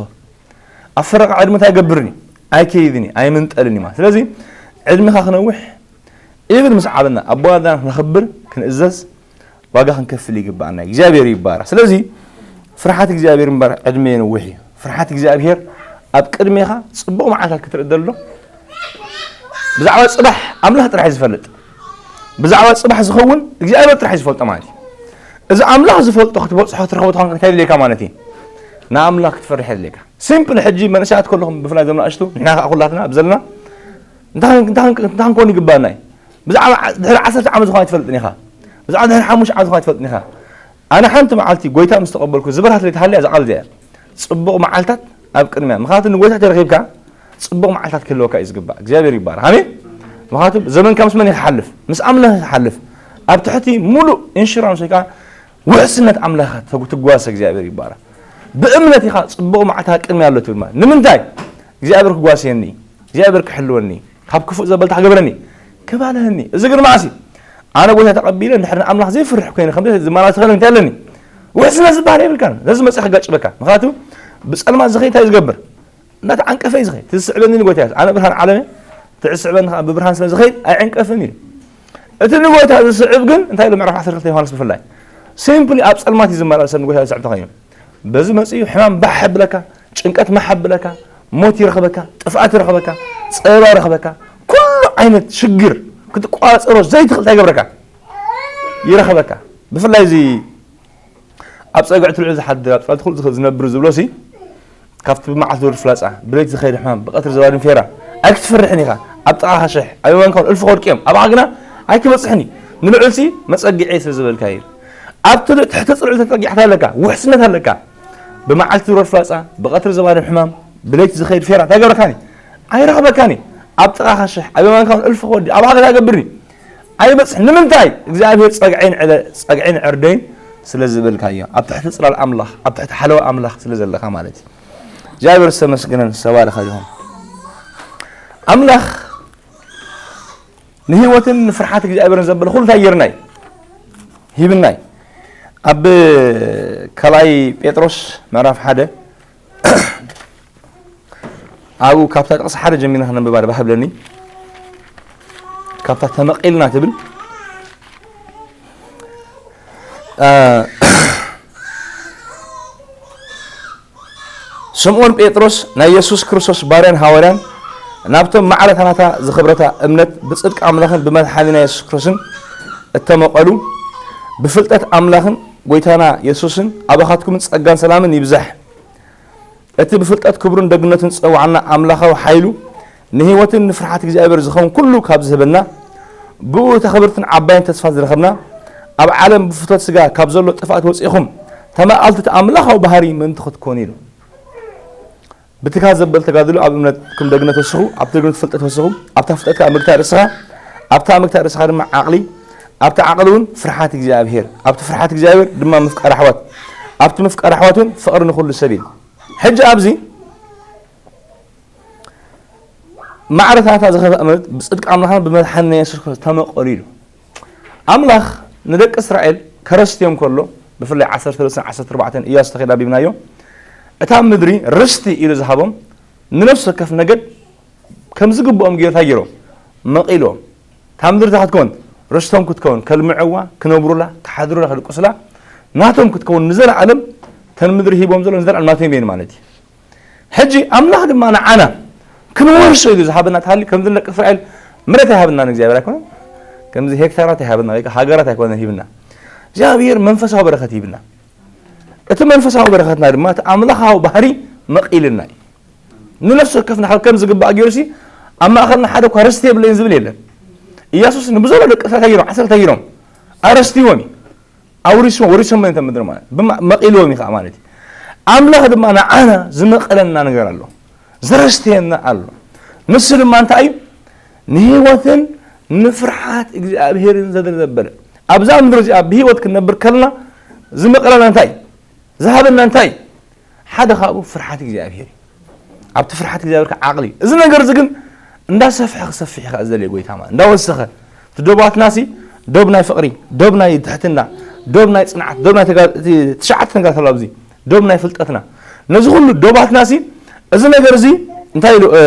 ኣብ ፈረቓ ዕድመ እንታይ ይገብርን እዩ? ኣይከይድን እዩ፣ ኣይምንጠልን እዩ ማለት። ስለዚ ዕድሜኻ ክነውሕ፣ ኢቭን ምስ ዓበና፣ ኣቦ ኣደና ክነኽብር፣ ክንእዘዝ፣ ዋጋ ክንከፍል ይግባኣና። እግዚኣብሔር ይባረኽ። ስለዚ ፍርሓት እግዚኣብሔር እምበር ዕድመ የንውሕ እዩ። ፍርሓት እግዚኣብሔር ኣብ ቅድሜኻ ጽቡቕ መዓልታት ክትርኢ ዘሎ። ብዛዕባ ጽባሕ ኣምላኽ ጥራሕ እዩ ዝፈልጥ። ብዛዕባ ጽባሕ ዝኸውን እግዚኣብሔር ጥራሕ እዩ ዝፈልጦ ማለት እዩ። እዚ ኣምላኽ ዝፈልጦ ክትበጽሖ ክትረኽቦ ትኾን እንታይ የድልየካ ማለት እዩ? ንኣምላኽ ክትፈርሕ የድልየካ። ሲምፕል ሕጂ መንእሰያት ከለኹም ብፍላይ ዘም ንኣሽቱ ንሕና ከዓ ኩላትና ኣብ ዘለና እንታይ እንታይ እንታይ ክንከውን ይግባኣና እዩ? ብዛዕባ ዓ-፣ ድሕሪ ዓሰርተ ዓመት ዝኾነ ኣይትፈልጥን ኢኻ። ብዛዕባ ድሕሪ ሓሙሽተ ዓመት ዝኾነ ኣይትፈልጥን ኢኻ። ኣነ ሓንቲ መዓልቲ ጎይታ ምስ ተቐበልኩ ዝበርሃት ለይትሃልያ እዛ ቃል እዚኣ እያ። ጽቡቕ መዓልታት ኣብ ቅድሚያ። ምኽንያቱ ንጎይታ ተረኺብካ ጽቡቕ መዓልታት ክህልወካ እዩ ዝግባእ። እግዚኣብሔር ይባረኽ። ኣሜን። ምኽንያቱ ዘመንካ ምስ መን እዩ ክሓልፍ? ምስ ኣምላኽ እዩ ክሓልፍ። ኣብ ትሕቲ ሙሉእ ኢንሹራንስ ወይ ከዓ ውሕስነት ኣምላኽ ተጉ-፣ ትጓሰ። እግዚኣብሔር ይባረኽ። ብእምነት ኢኻ ጽቡቕ መዓልታት ቅድሚያ ኣሎ ትብል ማለት። ንምንታይ? እግዚኣብሔር ክጓስየኒ፣ እግዚኣብሔር ክሕልወኒ፣ ካብ ክፉእ ዘበልታ ክገብረኒ፣ ክባልሃኒ። እዚ ግን መዓስ እዩ? ኣነ ጎይታ ተቐቢለ እንድሕር ንኣምላኽ ዘይፍርሕ ኮይነ ከም ዝመላለስ ተኸለ እንታይ ኣለኒ? ውሕስነት ዝበሃል የብልካን። ነዚ መጽእ ክጋጭበካ። ምኽንያቱ ብጸልማት ዝኸይድ እንታይ እዩ ዝገብር? እንዳተዓንቀፈ እዩ ዝኸይድ። እቲ ዝስዕበኒ ንጎይታ እዩ። ኣነ ብርሃን ዓለም እየ። እቲ ዝስዕበኒ ከዓ ብብርሃን ስለ ዝኸይድ ኣይዕንቀፍን እዩ። እቲ ንጎይታ ዝስዕብ ግን እንታይ ኢሉ ምዕራፍ ዓሰርተ ክልተ ዮሃንስ ብፍላይ? ሲምፕሊ ኣብ ጸልማት እዩ ዝመላለስ ሰብ ንጎይታ ዝስዕብ ተኸይኑ። በዚ መጺኡ ሕማም ባሕ የብለካ፣ ጭንቀት ማሕ የብለካ፣ ሞት ይረኽበካ፣ ጥፍኣት ይረኽበካ፣ ጸበባ ይረኽበካ፣ ኩሉ ዓይነት ሽግር ክትቋጸሮ ዘይትኽእል እንታይ ይገብረካ? ይረኽበካ። ብፍላይ እዚ ኣብ ጸግዒ ትልዑ ዝሓድር፣ ኣብ ጸልማት ኩሉ ዝነብር ዝብሎ ሲ፣ ካብቲ ብመዓልቲ ዝወርድ ፍላጻ፣ ብለይቲ ዝኸይድ ሕማም፣ ብቐትሪ ዘባድም ፌራ፣ ኣይክትፈርሕን ኢኻ። ኣብ ጥቓኻ ሽሕ፣ ኣብ የማንካ እውን እልፊ ክወድቁ እዮም፣ ኣባኻ ግና ኣይክበጽሕን እዩ። ንልዑል ሲ መጸግዒ ስለ ዝበልካ እዩ። ኣብቲ ትሕቲ ጽልዑ ተጸጊዕካ ኣለካ፣ ውሕስነት ኣለካ። ብመዓልቲ ዝወርድ ፍላጻ፣ ብቐትሪ ዘባድም ሕማም፣ ብለይቲ ዝኸይድ ፌራ እንታይ ገብረካኒ? ኣይረኽበካኒ። ኣብ ጥቓኻ ሽሕ፣ ኣብ የማንካ እውን እልፊ ክወዲ፣ ኣባኻ እንታይ ገብርኒ? ኣይበጽሕን። ንምንታይ? እግዚኣብሔር ጸግዐይን ዕለ-፣ ጸግዐይን ዕርደይን ስለ ዝበልካዮ፣ ኣብ ትሕቲ ጽላል ኣምላኽ፣ ኣብ ትሕቲ ሓለዋ ኣምላኽ ስለ ዘለኻ ማለት እዩ። እግዚኣብሔር ዝተመስገነን ዝተባረኸ ይኹን። ኣምላኽ ንህይወትን ንፍርሓት እግዚኣብሔርን ዘበለ ኩሉ እንታይ ጌርናይ? ሂብናይ። ኣብ ካልኣይ ጴጥሮስ ምዕራፍ ሓደ ኣብኡ ካብታ ጥቕሲ ሓደ ጀሚርና ክነንብባ ደባ ሃብለኒ። ካብታ ተመቒልና ትብል፣ እ፣ ስምዖን ጴጥሮስ ናይ የሱስ ክርስቶስ ባርያን ሃዋርያን፣ ናብቶም ማዕረታናታ ዝኽብረታ እምነት ብጽድቂ ኣምላኽን ብመድሓኒና የሱስ ክርስቶስን እተመቐሉ፣ ብፍልጠት ኣምላኽን ጎይታና የሱስን ኣባኻትኩምን ጸጋን ሰላምን ይብዛሕ። እቲ ብፍልጠት ክብሩን ደግነቱን ዝጸውዓና ኣምላኻዊ ሓይሉ ንህይወትን ንፍርሓት እግዚኣብሔር ዝኸውን ኩሉ ካብ ዝህበና፣ ብኡ እታ ክብርትን ዓባይን ተስፋ ዝረኸብና፣ ኣብ ዓለም ብፍትወት ስጋ ካብ ዘሎ ጥፍኣት ወጺእኹም፣ ተማቐልቲ እቲ ኣምላኻዊ ባህሪ ምእንቲ ክትኮኑ ኢሉ። ብትካ ዘበል ተጋድሎ ኣብ እምነትኩም ደግነት ወስኹ፣ ኣብቲ ደግነት ፍልጠት ወስኹ፣ ኣብታ ፍልጠት ከኣ ምግታእ ርእስኻ፣ ኣብታ ምግታእ ርእስኻ ድማ ዓቕሊ፣ ኣብቲ ዓቕሊ እውን ፍርሓት እግዚኣብሔር፣ ኣብቲ ፍርሓት እግዚኣብሔር ድማ ምፍቃር ኣሕዋት፣ ኣብቲ ምፍቃር ኣሕዋት እውን ፍቕሪ ንኹሉ ሰብ ኢሉ። ሕጂ ኣብዚ ማዕረታታ ዝኸፈ እምነት ብጽድቂ ኣምላኽን ብመድሓኒና የሱስ ክርስቶስ ተመቐሉ ኢሉ። ኣምላኽ ንደቂ እስራኤል ከረስትዮም ከሎ፣ ብፍላይ ዓሰርተ ሰለስተ ዓሰርተ ኣርባዕተ ኢያሱ ተኸይዳ ቢብናዮ፣ እታ ምድሪ ርስቲ ኢሉ ዝሃቦም ንነፍሲ ወከፍ ነገድ ከም ዝግብኦም ገይሩ እንታይ ገይሮም? መቒሎም። እታ ምድሪ እንታይ ክትከውን? ርስቶም ክትከውን፣ ከልምዕዋ፣ ክነብሩላ፣ ክሓድሩላ፣ ከልቅሱላ፣ ናቶም ክትከውን ንዘለዓለም፣ እተን ምድሪ ሂቦም ዘሎ ንዘለዓለም ናቶም እየን ማለት እዩ። ሕጂ ኣምላኽ ድማ ንዓና ክንወርሶ ኢሉ ዝሃበና ተሃልዩ፣ ከምዚ ንደቂ እስራኤል መሬት ኣይሃበናን እግዚኣብሔር ኣይኮነን፣ ከምዚ ሄክታራት ኣይሃበና ወይ ከዓ ሃገራት ኣይኮነን ሂብና። እግዚኣብሔር መንፈሳዊ በረኸት ይህብና። እቲ መንፈሳዊ በረኸትና ድማ እቲ ኣምላኻዊ ባህሪ መቒልና እዩ። ንነፍሲ ወከፍና ካብ ከም ዝግባእ ገይሩሲ ኣብ ማእኸልና ሓደ እኳ ርስቲ የብለይን ዝብል የለን። ኢየሱስ ንብዘሎ ደቂ እስራኤል እንታይ ገይሮም? ዓሰርተ እንታይ ገይሮም? ኣረስቲዎም እዩ። ኣውሪስዎም፣ ወሪሶም እዮም እቶም ምድሪ ማለት። ብማ-፣ መቒልዎም እዩ ከዓ ማለት እዩ። ኣምላኽ ድማ ንዓና ዝመቐለና ነገር ኣሎ። ዘረስተየና ኣሎ። ንሱ ድማ እንታይ እዩ? ንህይወትን ንፍርሓት እግዚኣብሔርን ዘድሪ ዘበለ። ኣብዛ ምድሪ እዚኣ ብህይወት ክንነብር ከለና ዝመቐለና እንታይ እዩ? ዝሃበና እንታይ እዩ? ሓደ ካብኡ ፍርሓት እግዚኣብሔር እዩ። ኣብቲ ፍርሓት እግዚኣብሔር ከዓ ዓቕሊ እዩ። እዚ ነገር እዚ ግን እንዳሰፍሐ ክሰፍሕ እዩ ከዓ ዝደልየ ጎይታ ማለት። እንዳወሰኸ፣ እቲ ዶባትና ሲ ዶብ ናይ ፍቕሪ፣ ዶብ ናይ ትሕትና፣ ዶብ ናይ ጽንዓት፣ ዶብ ናይ ተጋ-፣ እቲ ትሽዓተ ነገር ኣሎ ኣብዚ፣ ዶብ ናይ ፍልጠትና። ነዚ ኩሉ ዶባትና ሲ እዚ ነገር እዚ እንታይ ኢሉ፣ እ፣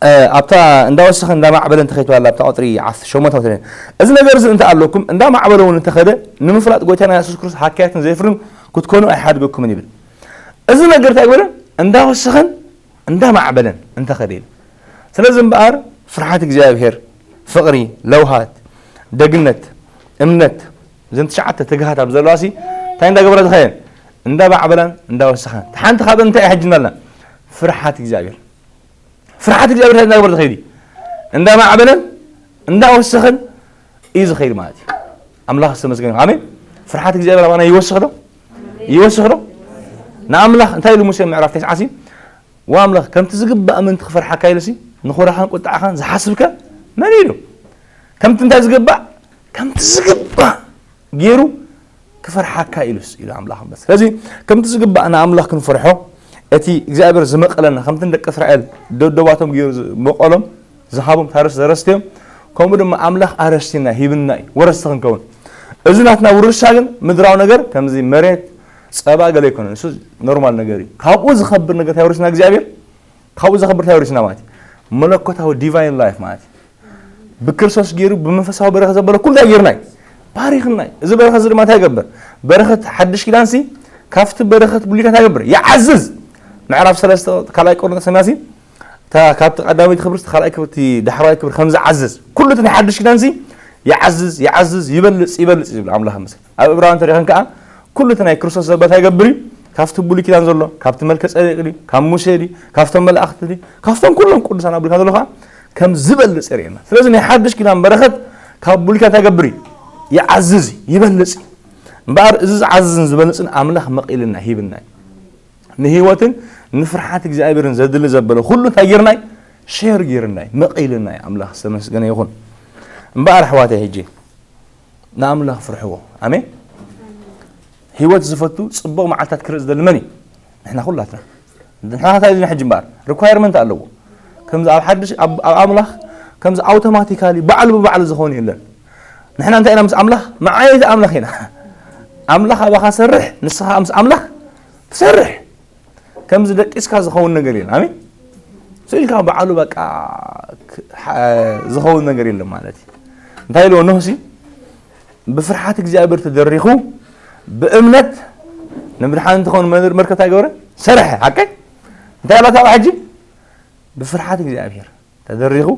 እ፣ ኣብታ እንዳወሰኸ እንዳማዕበለ እንተኸይትዋላ ኣብታ ቁጽሪ ዓሰርተ ሸሞንተ ወተነ። እዚ ነገር እዚ እንተ ኣለኩም እንዳማዕበለ እውን እንተኸደ ንምፍላጥ ጎይታና የሱስ ክርስቶስ ሃካያትን ዘይፍርን ክትኮኑ ኣይሓድገኩምን ይብል። እዚ ነገር እንታይ ገበረ? እንዳወሰኸን እንዳማዕበለን እንተኸደ ኢሉ። ስለዚ እምበኣር ፍርሓት እግዚኣብሔር፣ ፍቕሪ፣ ለውሃት፣ ደግነት፣ እምነት፣ እዘን ትሽዓተ ትግሃት ኣብ ዘለዋ ሲ እንታይ እንዳገበረ ዝኸየን? እንዳማዕበላን እንዳወሰኸን። ሓንቲ ካብአን እንታይ እያ ሕጂ እናልና? ፍርሓት እግዚኣብሔር። ፍርሓት እግዚኣብሔር እንታይ እንዳገበረ ዝኸይድ እዩ? እንዳማዕበለን እንዳወሰኸን እዩ ዝኸይድ ማለት እዩ። ኣምላኽ ዝተመስገነ ይኹን። ኣሜን። ፍርሓት እግዚኣብሔር ኣባና ይወስኽ ዶ? ይወስኽ ዶ? ንኣምላኽ እንታይ ኢሉ ሙሴ ምዕራፍ ተስዓ ሲ? ወኣምላኽ ከምቲ ዝግባእ ምእንቲ ክፈርሓካ ኢሉሲ ንኹራኻን ቁጥዓኻን ዝሓስብከ መን ኢሉ? ከምቲ እንታይ ዝግባእ? ከምቲ ዝግባእ ገይሩ ክፈርሓካ ኢሉስ ኢሉ ኣምላኽ እምበር። ስለዚ ከምቲ ዝግባእ ንኣምላኽ ክንፈርሖ፣ እቲ እግዚኣብሔር ዝመቐለና፣ ከምቲ ንደቂ እስራኤል ደብደባቶም ገይሩ ዝመቐሎም፣ ዝሃቦም ታርስ ዘረስትዮም፣ ከምኡ ድማ ኣምላኽ ኣረስቲና ሂብና እዩ፣ ወረስቲ ክንከውን። እዚ ናትና ውርሻ ግን ምድራዊ ነገር ከምዚ መሬት፣ ጸባ ገለ ኣይኮነን። እሱ ኖርማል ነገር እዩ። ካብኡ ዝኸብር ነገር እንታይ ወሪስና እግዚኣብሔር? ካብኡ ዘኸብር እንታይ ወሪስና ማለት እዩ? መለኮታዊ ዲቫይን ላይፍ ማለት እዩ። ብክርስቶስ ገይሩ ብመንፈሳዊ በረኸት ዘበለ ኩሉ እንታይ ገይርና እዩ? ባሪኽና እዩ። እዚ በረኸት እዚ ድማ እንታይ ይገብር? በረኸት ሓድሽ ኪዳን ሲ ካብቲ በረኸት ብሉይ ኪዳን እንታይ ይገብር? ይዓዝዝ። ምዕራፍ ሰለስተ ካልኣይ ቆሮንቶስ ሰሚያሲ እታ ካብቲ ቀዳመይቲ ክብርቲ ካልኣይ ክብርቲ ዳሕራዋይ ክብሪ ከም ዝዓዝዝ ኩሉ እቲ ናይ ሓድሽ ኪዳን ሲ ይዓዝዝ፣ ይዓዝዝ፣ ይበልጽ፣ ይበልጽ እዩ ዝብል ኣምላኽ ይመስገን። ኣብ ዕብራውያን ተሪኸን ከኣ ኩሉ እቲ ናይ ክርስቶስ ዘበለ እንታይ ይገብር እዩ? ካብቲ ብሉይ ኪዳን ዘሎ፣ ካብቲ መልከ ጸዴቅ ድዩ? ካብ ሙሴ ድዩ? ካብቶም መላእኽቲ ድዩ? ካብቶም ኩሎም ቅዱሳን ኣብ ብሉይ ኪዳን ዘሎ ከኣ ከም ዝበልጽ የርእየና። ስለዚ ናይ ሓድሽ ኪዳን በረኸት ካብ ብሉይ ኪዳን እንታይ ይገብር እዩ? ይዓዝዝ እዩ፣ ይበልጽ እዩ። እምበኣር እዚ ዝዓዝዝን ዝበልጽን ኣምላኽ መቒልና ሂብና እዩ። ንህይወትን ንፍርሓት እግዚኣብሔርን ዘድሊ ዘበለ ኩሉ እንታይ ጌርና እዩ? ሼር ጌርና እዩ፣ መቒልና እዩ። ኣምላኽ ዝተመስገነ ይኹን። እምበኣር ኣሕዋተይ ሕጂ ንኣምላኽ ፍርሕዎ። ኣሜን። ህይወት ዝፈቱ ጽቡቕ መዓልታት ክርኢ ዝደሊ መን እዩ? ንሕና ኩላትና። ንሕና እንታይ ኢልና ሕጂ እምበኣር? ሪኳየርመንት ኣለዎ። ከምዚ ኣብ ሓድሽ፣ ኣብ፣ ኣብ ኣምላኽ ከምዚ ኣውቶማቲካሊ ባዕሉ ብባዕሉ ዝኾን የለን። ንሕና እንታይ ኢና ምስ ኣምላኽ? መዓየይቲ ኣምላኽ ኢና። ኣምላኽ ኣባኻ ሰርሕ፣ ንስኻ ምስ ኣምላኽ ትሰርሕ። ከምዚ ደቂስካ ዝኸውን ነገር የለን። ኣሜን። ስኢልካ ባዕሉ በቃ ክ- ሓ- ዝኸውን ነገር የለን ማለት እዩ። እንታይ ኢልዎ ኖህ ሲ? ብፍርሓት እግዚኣብሔር ተደሪኹ ብእምነት ንምድሓን እንትኸውን መ- መርከብ እንታይ ገበረ? ሰርሐ። ሓቀይ? እንታይ ኣላታ ሕጂ? ብፍርሓት እግዚኣብሔር ተደሪኹ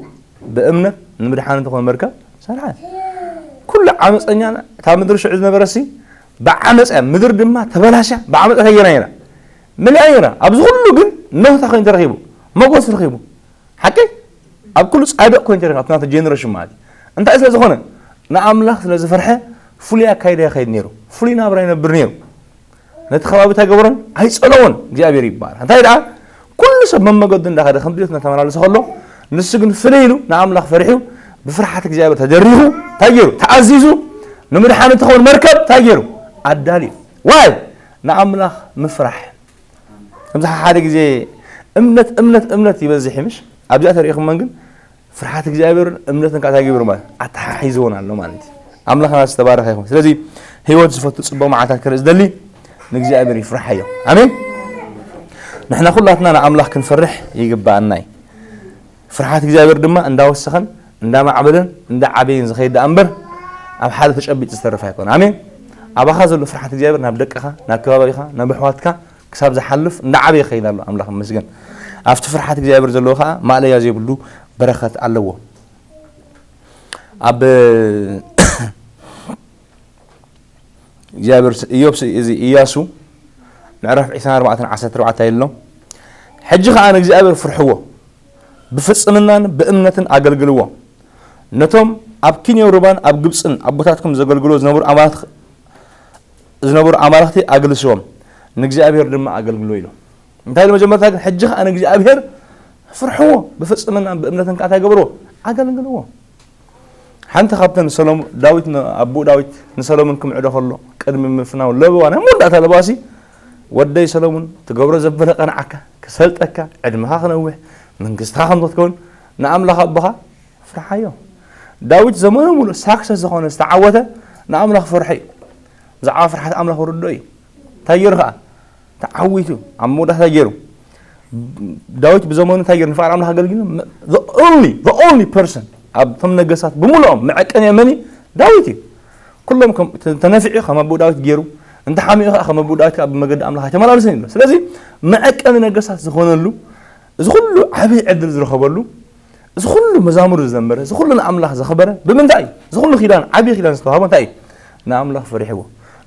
ብእምነት ንምድሓን እንትኾን መርከብ ሰርሐ። ኩሉ ዓመፀኛ እታ ምድሪ ሽዑ ዝነበረሲ ብዓመፀ ምድሪ ድማ ተበላሽያ ብዓመፀ ተየና የና መሊኣ የና። ኣብዚ ኩሉ ግን ኖህ እንታይ ኮይኑ ተረኺቡ? ሞገስ ረኺቡ። ሓቂ ኣብ ኩሉ ፃድቕ ኮይኑ ተረኺቡ ኣብቲ ናተ ጀነሬሽን ማለት እዩ። እንታይ ስለ ዝኾነ ንኣምላኽ ስለ ዝፈርሐ ፍሉይ ኣካይዳ ይኸይድ ነይሩ። ፍሉይ ናብራ ይነብር ነይሩ። ነቲ ከባቢ እንታይ ገበሮን ኣይጸለዎን እግዚኣብሔር ይባል እንታይ ደኣ ኩሉ ሰብ መመገዱ እንዳኸደ ከም ድሌት እናተመላለሰ ከሎ ንሱ ግን ፍለይ ኢሉ ንኣምላኽ ፈሪሑ ብፍርሓት እግዚኣብሔር ተደሪኹ እንታይ ገይሩ ተኣዚዙ ንምድሓን እትኸውን መርከብ እንታይ ገይሩ ኣዳልዩ ዋይ ንኣምላኽ ምፍራሕ ከምዚ ሓደ ግዜ እምነት እምነት እምነት ይበዝሕ ምሽ ኣብዚኣ ተሪኢኹመን ግን ፍርሓት እግዚኣብሔር እምነትን ከዓ እንታይ ግብር ማለት ኣተሓሒዝዎን ኣሎ ማለት እዩ ኣምላኽና ዝተባረኸ ይኹን ስለዚ ህይወት ዝፈቱ ፅቡቅ መዓልታት ክርኢ ዝደሊ ንእግዚኣብሔር ይፍርሓዮ ኣሜን ንሕና ኩላትና ንኣምላኽ ክንፈርሕ ይግባኣና እዩ ፍርሓት እግዚኣብሔር ድማ እንዳወሰኸን እንዳማዕበለን እንዳዓበየን ዝኸይድ ደኣ እምበር ኣብ ሓደ ተጨቢጥ ዝተርፍ ኣይኮነ ኣሜን ኣባኻ ዘሎ ፍርሓት እግዚኣብሔር ናብ ደቅኻ ናብ ከባቢኻ ናብ ኣሕዋትካ ክሳብ ዝሓልፍ እንዳዓበየ ይኸይድ ኣሎ ኣምላኽ ይመስገን ኣብቲ ፍርሓት እግዚኣብሔር ዘለዎ ከዓ ማእለያ ዘይብሉ በረኸት ኣለዎ ኣብ እግዚኣብሔር ኢዮብ እዚ ኢያሱ ምዕራፍ ዕስራን ኣርባዕተን ዓሰርተ ኣርባዕተ ኣሎ ሕጂ ከዓ ንእግዚኣብሔር ፍርሕዎ ብፍጽምናን ብእምነትን ኣገልግልዎ ነቶም ኣብ ኪንዮን ሩባን ኣብ ግብፅን ኣቦታትኩም ዘገልግሎ ዝነበሩ ኣማልኽቲ ዝነበሩ ኣማልኽቲ ኣግልስዎም ንእግዚኣብሔር ድማ ኣገልግሎ ኢሉ እንታይ ኢሉ መጀመርታ ግን ሕጂ ከዓ ንእግዚኣብሔር ፍርሕዎ ብፍፅምና ብእምነትን ከዓ እንታይ ገብርዎ ኣገልግልዎ ሓንቲ ካብተን ሰሎሞ ዳዊት ኣቦኡ ዳዊት ንሰሎሞን ክምዕዶ ከሎ ቅድሚ ምፍናው ለበዋ ናይ መወዳእታ ለበዋሲ ወደይ ሰሎሞን ትገብሮ ዘበለ ቀንዓካ ክሰልጠካ ዕድመኻ ክነውሕ መንግስትኻ ከምቶ ትከውን ንኣምላኽ ኣቦኻ ፍርሓዮ ዳዊት ዘመኑ ሙሉእ ሳክሰስ ዝኾነ ዝተዓወተ ንኣምላኽ ፍርሒ እዩ ብዛዕባ ፍርሓት ኣምላኽ ርዶ እዩ እንታይ ገይሩ ከዓ ተዓዊቱ ኣብ መወዳእታ ገይሩ ዳዊት ብዘመኑ እንታይ ገይሩ ንፍቃድ ኣምላኽ ኣገልጊሉ the only the only person ኣብቶም ነገስታት ብምልኦም መዐቀንያ መን እዩ ዳዊት እዩ ኩሎም ተነፊዑ ከም ኣቦኡ ዳዊት ገይሩ እንተ ሓሚኡ ከዓ ከም ኣቦኡ ዳዊት ከዓ ብመገዲ ኣምላኽ ኣይተመላለሰን ይብሎ ስለዚ መዐቀኒ ነገስታት ዝኾነሉ እዚ ኩሉ ዓብዪ ዕድል ዝረኸበሉ እዚ ኩሉ መዛሙር ዝዘመረ እዚ ኩሉ ንኣምላኽ ዘኽበረ ብምንታይ እዩ እዚ ኩሉ ኪዳን ዓብዪ ኪዳን ዝተዋህቦ እንታይ እዩ ንኣምላኽ ፈሪሕዎ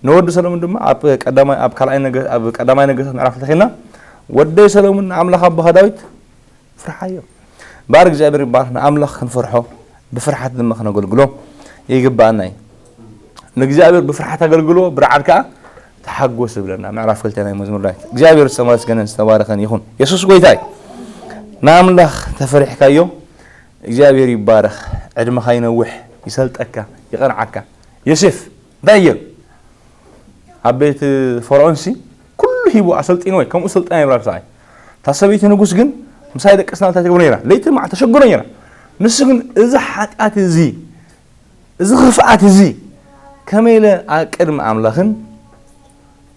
ንወዲ ሰሎሙን ድማ ኣብ ቀዳማይ ኣብ ካልኣይ ነገ ኣብ ቀዳማይ ነገስታት ምዕራፍ ተኺልና ወደይ ሰሎሙን ንኣምላኽ ኣቦኻ ዳዊት ፍርሓዮ ባር እግዚኣብሔር ይባር ንኣምላኽ ክንፈርሖ ብፍርሓት ድማ ክነገልግሎ ይግባኣና እዩ ንእግዚኣብሔር ብፍርሓት ኣገልግሎ ብርዓድ ከዓ ተሓጎስ ዝብለና ምዕራፍ ክልተ ናይ መዝሙር ዳዊት እግዚኣብሔር ዝተመስገነን ዝተባረኸን ይኹን የሱስ ጎይታ እዩ ንኣምላኽ ተፈሪሕካዮ እግዚኣብሔር ይባረኽ ዕድመኻ ይነውሕ ይሰልጠካ ይቐንዓካ ዮሴፍ እንታይ ገይሩ ኣብ ቤት ፈርዖን ሲ ኩሉ ሂቡ ኣሰልጢንዎ ከምኡ ስልጣን ይብላ ብሰዓይ እታ ሰበይቲ ንጉስ ግን ምሳይ ደቂ ስና እንታይ ትገብሮ ነይራ ለይቲ መዓልቲ ተሸግሮ ነይራ ንሱ ግን እዚ ሓጢኣት እዚ እዚ ክፍኣት እዚ ከመይ ኢለ ኣብ ቅድሚ ኣምላኽን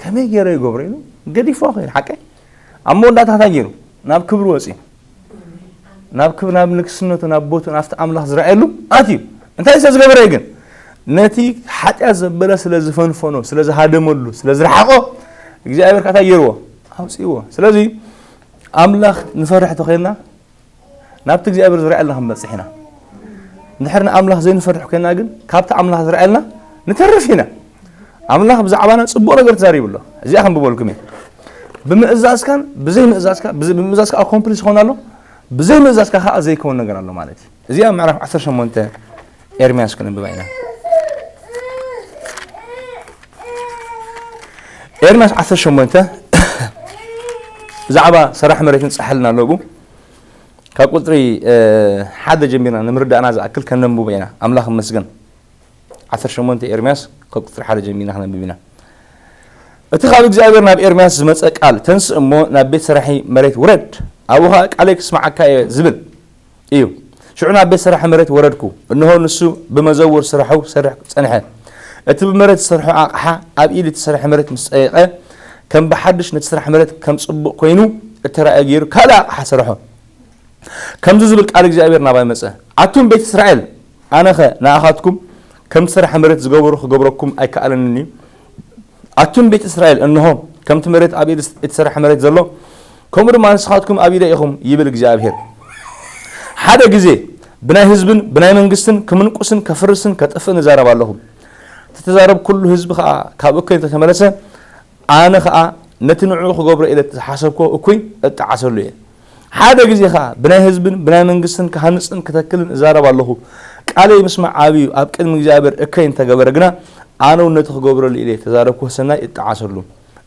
ከመይ ገይረ ይገብሮ ኢሉ ገዲፎ ኮይኑ ሓቀይ ኣብ መወዳእታ እንታይ ገይሩ ናብ ክብሪ ወፂኡ ናብ ክብ ናብ ንግስነቱ ናብ ቦቱ ናብቲ ኣምላኽ ዝረኣየሉ ኣትዩ እንታይ ስለ ዝገበረ ግን ነቲ ሓጢኣት ዘበለ ስለ ዝፈንፈኖ ስለ ዝሃደመሉ ስለ ዝረሓቆ እግዚኣብሔር ካታ ገይርዎ ኣውፅእዎ ስለዚ ኣምላኽ ንፈርሕ ተኮይንና ናብቲ እግዚኣብሔር ዝረኣየልና ክንበፅሕ ኢና እንድሕር ንኣምላኽ ዘይንፈርሕ ኮይና ግን ካብቲ ኣምላኽ ዝረኣየልና ንተርፍ ኢና ኣምላኽ ብዛዕባና ፅቡቕ ነገር ተዛሪቡ ኣሎ እዚኣ ክንብበልኩም እየ ብምእዛዝካን ብዘይምእዛዝካ ብምእዛዝካ ኣኮምፕሊሽ ይኸውን ኣሎ ብዘይምእዛዝካ ከዓ ዘይከውን ነገር ኣሎ ማለት እዩ እዚኣ ምዕራፍ ዓሰርተ ሸሞንተ ኤርምያስ ክነንብባ ኢና ኤርምያስ ዓሰርተ ሸሞንተ ብዛዕባ ሰራሕ መሬትን ፀሓልን ኣለቡ ካብ ቁፅሪ ሓደ ጀሚርና ንምርዳእና ዝኣክል ከነንብቦ ኢና ኣምላኽ መስገን ዓሰርተ ሸሞንተ ኤርምያስ ካብ ቁፅሪ ሓደ ጀሚርና ክነንብብ ኢና እቲ ካብ እግዚኣብሔር ናብ ኤርምያስ ዝመፀ ቃል ተንስእ እሞ ናብ ቤት ሰራሒ መሬት ውረድ ኣብኡ ከዓ ቃለይ ክስማዓካ እየ ዝብል እዩ ሽዑ ናብ ቤት ሰራሒ መሬት ወረድኩ። እንሆ፣ ንሱ ብመዘውር ስራሑ ክሰርሕ ጸንሐ። እቲ ብመሬት ዝሰርሖ ኣቕሓ ኣብ ኢድ እቲ ሰራሒ መሬት ምስ ጸየቐ፣ ከም ብሓድሽ ነቲ ሰራሒ መሬት ከም ጽቡቕ ኮይኑ እተራእየ ገይሩ ካልእ ኣቕሓ ሰርሖ። ከምዚ ዝብል ቃል እግዚኣብሔር ናባይ መጸ፣ ኣቱም ቤት እስራኤል፣ ኣነኸ ንኣኻትኩም ከምቲ ሰራሒ መሬት ዝገበሩ ክገብረኩም ኣይከኣለንን እዩ? ኣቱም ቤት እስራኤል፣ እንሆ፣ ከምቲ መሬት ኣብ ኢድ እቲ ሰራሒ መሬት ዘሎ፣ ከምኡ ድማ ንስኻትኩም ኣብ ኢደ ኢኹም፣ ይብል እግዚኣብሔር። ሓደ ግዜ ብናይ ህዝብን ብናይ መንግስትን ክምንቁስን ከፍርስን ከጥፍእን እዛረብ ኣለኹ። እቲ ተዛረብ ኩሉ ህዝቢ ኸኣ ካብ እከይ እንተተመለሰ፣ ኣነ ኸኣ ነቲ ንዕኡ ክገብሮ ኢለ ዝሓሰብክዎ እኩይ እጠዓሰሉ እየ። ሓደ ግዜ ኸኣ ብናይ ህዝብን ብናይ መንግስትን ክሃንጽን ክተክልን እዛረብ ኣለኹ። ቃለይ ምስማዕ ዓቢ እዩ፣ ኣብ ቅድሚ እግዚኣብሔር እከይ እንተገበረ ግና፣ ኣነ እውን ነቲ ክገብረሉ ኢለ እተዛረብክዎ ሰናይ እጠዓሰሉ።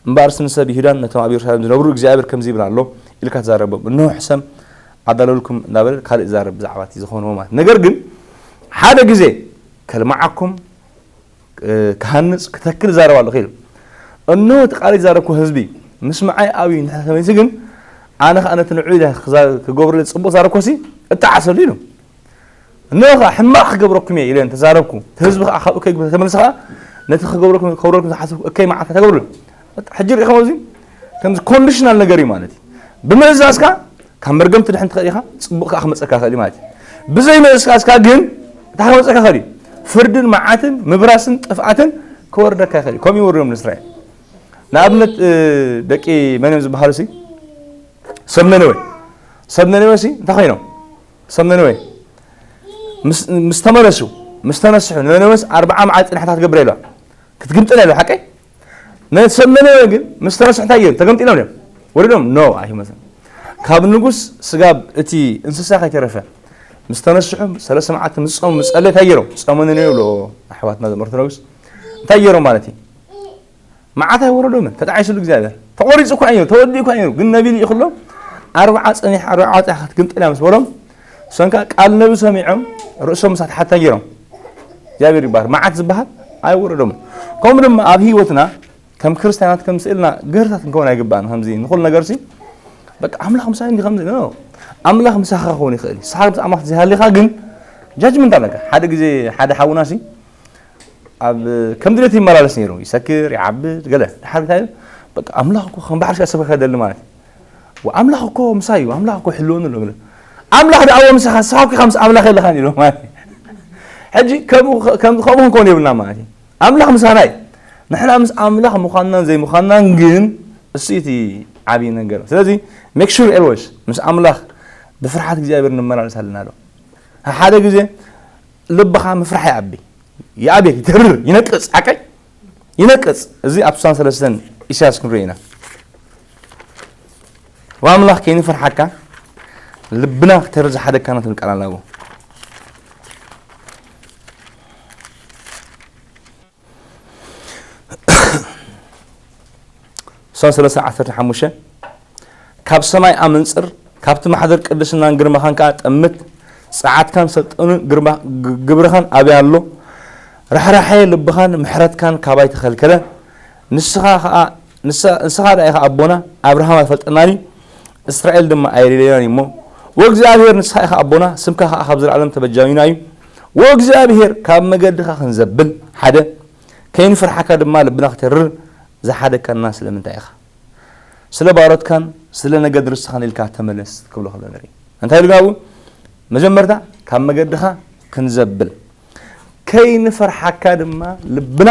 እምበኣርስ ንሰብ ይሁዳን ነቶም ኣብ የሩሳሌም ዝነብሩ እግዚኣብሔር ከምዚ ይብል ኣሎ ኢልካ ተዛረቦም። እንሆ ሕሰም ኣዳለልኩም እናበለ ካልእ ይዛረብ ብዛዕባ እቲ ዝኾንዎ ማለት። ነገር ግን ሓደ ግዜ ከልምዓኩም፣ እ፣ ክሃንጽ፣ ክተክል እዛረብ ኣለኹ ኢሉ። እንሆ እቲ ቃል ዝዛረብኩ ህዝቢ ምስምዓይ ኣብዩ እንድሕር ተመሊሱ ግን ኣነ ኸኣ ነቲ ንዑ ኢለ ክዛ-፣ ክገብረሉ ጽቡቕ ዛረብኩሲ እጠዓሰሉ ኢሉ። እንሆ ኸኣ ሕማቕ ክገብረኩም እየ ኢለ እንተዛረብኩ፣ እቲ ህዝቢ ኸኣ ካብኡ ከይግብር ተመልሰ ኸኣ ነቲ ክገብረኩም፣ ክገብረልኩም ዝሓሰብኩ እከይ መዓልቲ ተገብሩ። ሕጂ ርኢኹም ኣብዚ ከምዚ ኮንዲሽናል ነገር እዩ ማለት እዩ። ብምእዛዝካ ካብ መርገም ትድሕን ትኽእል ኢኻ፣ ጽቡቕ ከኣ ክመጸካ ይኽእል እዩ ማለት እዩ። ብዘይ ምእዛዝካ ግን እንታይ ክመጸካ ይኽእል እዩ? ፍርድን መዓትን ምብራስን ጥፍኣትን ክወርደካ ይኽእል እዩ። ከምኡ ይወርዶም ንእስራኤል። ንኣብነት፣ እ፣ ደቂ መን እዮም ዝበሃሉ ሲ? ሰብ ነነዌ። ሰብ ነነዌ ሲ እንታይ ኮይኖም? ሰብ ነነዌ ምስ፣ ምስ ተመለሱ፣ ምስ ተነስሑ፣ ነነዌስ ኣርብዓ መዓልቲ ጽኒሕታ ክትገብር ኢልዋ። ክትግምጥል ኢልዋ፣ ሓቀይ? ነቲ ሰብ ነነዌ ግን ምስ ተነስሑ እንታይ እዮም? ተገምጢሎም እዮም። ወሪዶም? ኖ፣ ኣይመስልን። ካብ ንጉስ ስጋብ እቲ እንስሳ ከይተረፈ ምስ ተነስሑ፣ ሰለስተ መዓልቲ ምስ ጾሙ፣ ምስ ጸለዩ እንታይ ገይሮም? ጾመ ነነዌ ይብልዎ ኣሕዋትና እዞም ኦርቶዶክስ። እንታይ ገይሮም ማለት እዩ? መዓት ኣይወረዶምን። ተጣዒሱሉ እግዚኣብሔር። ተቖሪጹ እኳ እዩ፣ ተወዲኡ እኳ እዩ። ግን ነቢ ልኢኹሎም፣ ኣርብዓ ጸኒሕ፣ ኣርብዓ ጸኒሕ ክትግምጥል እያ ምስ በሎም፣ እሶም ከኣ ቃል ነቢ ሰሚዖም፣ ርእሶም ምሳት ሓታ ገይሮም። እግዚኣብሔር ይባረክ። መዓት ዝበሃል ኣይወረዶምን። ከምኡ ድማ ኣብ ህይወትና ከም ክርስትያናት ከም ስእልና ገርታት ክንከውን ኣይግባእን። ከምዚ ንኹሉ ነገርሲ በቃ ኣምላኽ ምሳይ እንዲ ከምዚ፣ ኖ። ኣምላኽ ምሳኻ ክኸውን ይኽእል እዩ። ንስኻ ምስ ኣምላኽ ዘይሃሊኻ ግን ጃጅመንት ኣለካ። ሓደ ግዜ ሓደ ሓውናሲ ኣብ ከም ድሌቱ ይመላለስ ነይሩ። ይሰክር፣ ይዓብድ፣ ገለ። ድሓር እንታይ ኢሉ? በቃ ኣምላኽ እኮ ከም ባሕሪ ሰበካ ደሊ ማለት እዩ። ወ-፣ ኣምላኽ እኮ ምሳይ እዩ፣ ኣምላኽ እኮ ይሕልወኒ ኣሎ ገለ። ኣምላኽ ደኣ እወ ምሳኻ፣ ንስኻ እኮ ኢኻ ምስ ኣምላኽ የለኻን ኢሉ ማለት እዩ። ሕጂ ከምኡ፣ ከም-፣ ከምኡ ክንከውን የብልና ማለት እዩ። ኣምላኽ ምሳና እዩ። ንሕና ምስ ኣምላኽ ምዃንናን ዘይምዃንናን ግን እሱ እቲ ዓብዪ ነገር። ስለዚ ሜክ ሹር ኤልወይስ ምስ ኣምላኽ ብፍርሓት እግዚኣብሔር ንመላለስ ኣለና ዶ? ሓደ ግዜ ልብኻ ምፍራሕ ይኣቢ። ይኣብየት፣ ይተርር፣ ይነቅጽ፣ ሓቀይ ይነቅጽ። እዚ ኣብ ስሳን ሰለስተን ኢሳያስ ክንሪኦ ኢና። ወኣምላኽ ከይንፈርሓካ ልብና ክተርር ዝሓደግካና ትብል ቃል ኣላ። ስሳን ሰለስተ ዓሰርተ ሓሙሽተ፣ ካብ ሰማይ ኣመንጽር፣ ካብቲ ማሕደር ቅድስናን ግርማኻን ከኣ ጠምት፣ ጸዓትካን ሰልጠኑን ግርማ-፣ ግ-፣ ግብርኻን ኣበይ ኣሎ? ርሕራሐ ልብኻን ምሕረትካን ካባይ ተኸልከለ። ንስኻ ኸኣ፣ ንስ-፣ ንስኻ ደኣ ኢኻ ኣቦና፣ ኣብርሃም ኣይፈልጠናን እዩ፣ እስራኤል ድማ ኣይደለየናን እዩ እሞ። ወእግዚኣብሔር ንስኻ ኢኻ ኣቦና፣ ስምካ ኸኣ ካብ ዘለኣለም ተበጃዊና እዩ። ወእግዚኣብሔር ካብ መገድኻ ክንዘብል፣ ሓደ፣ ከይንፈርሓካ ድማ ልብና ክተርር ዝሓደግካና ስለምንታይ ኢኻ? ስለ ባሮትካን ስለ ነገድ ርስትኻን ኢልካ ተመለስ ክብሎ ከሎ ንርኢ። እንታይ ኢሉ ግን ኣብኡ? መጀመርታ ካብ መገድኻ ክንዘብል፣ ከይንፈርሓካ ድማ ልብና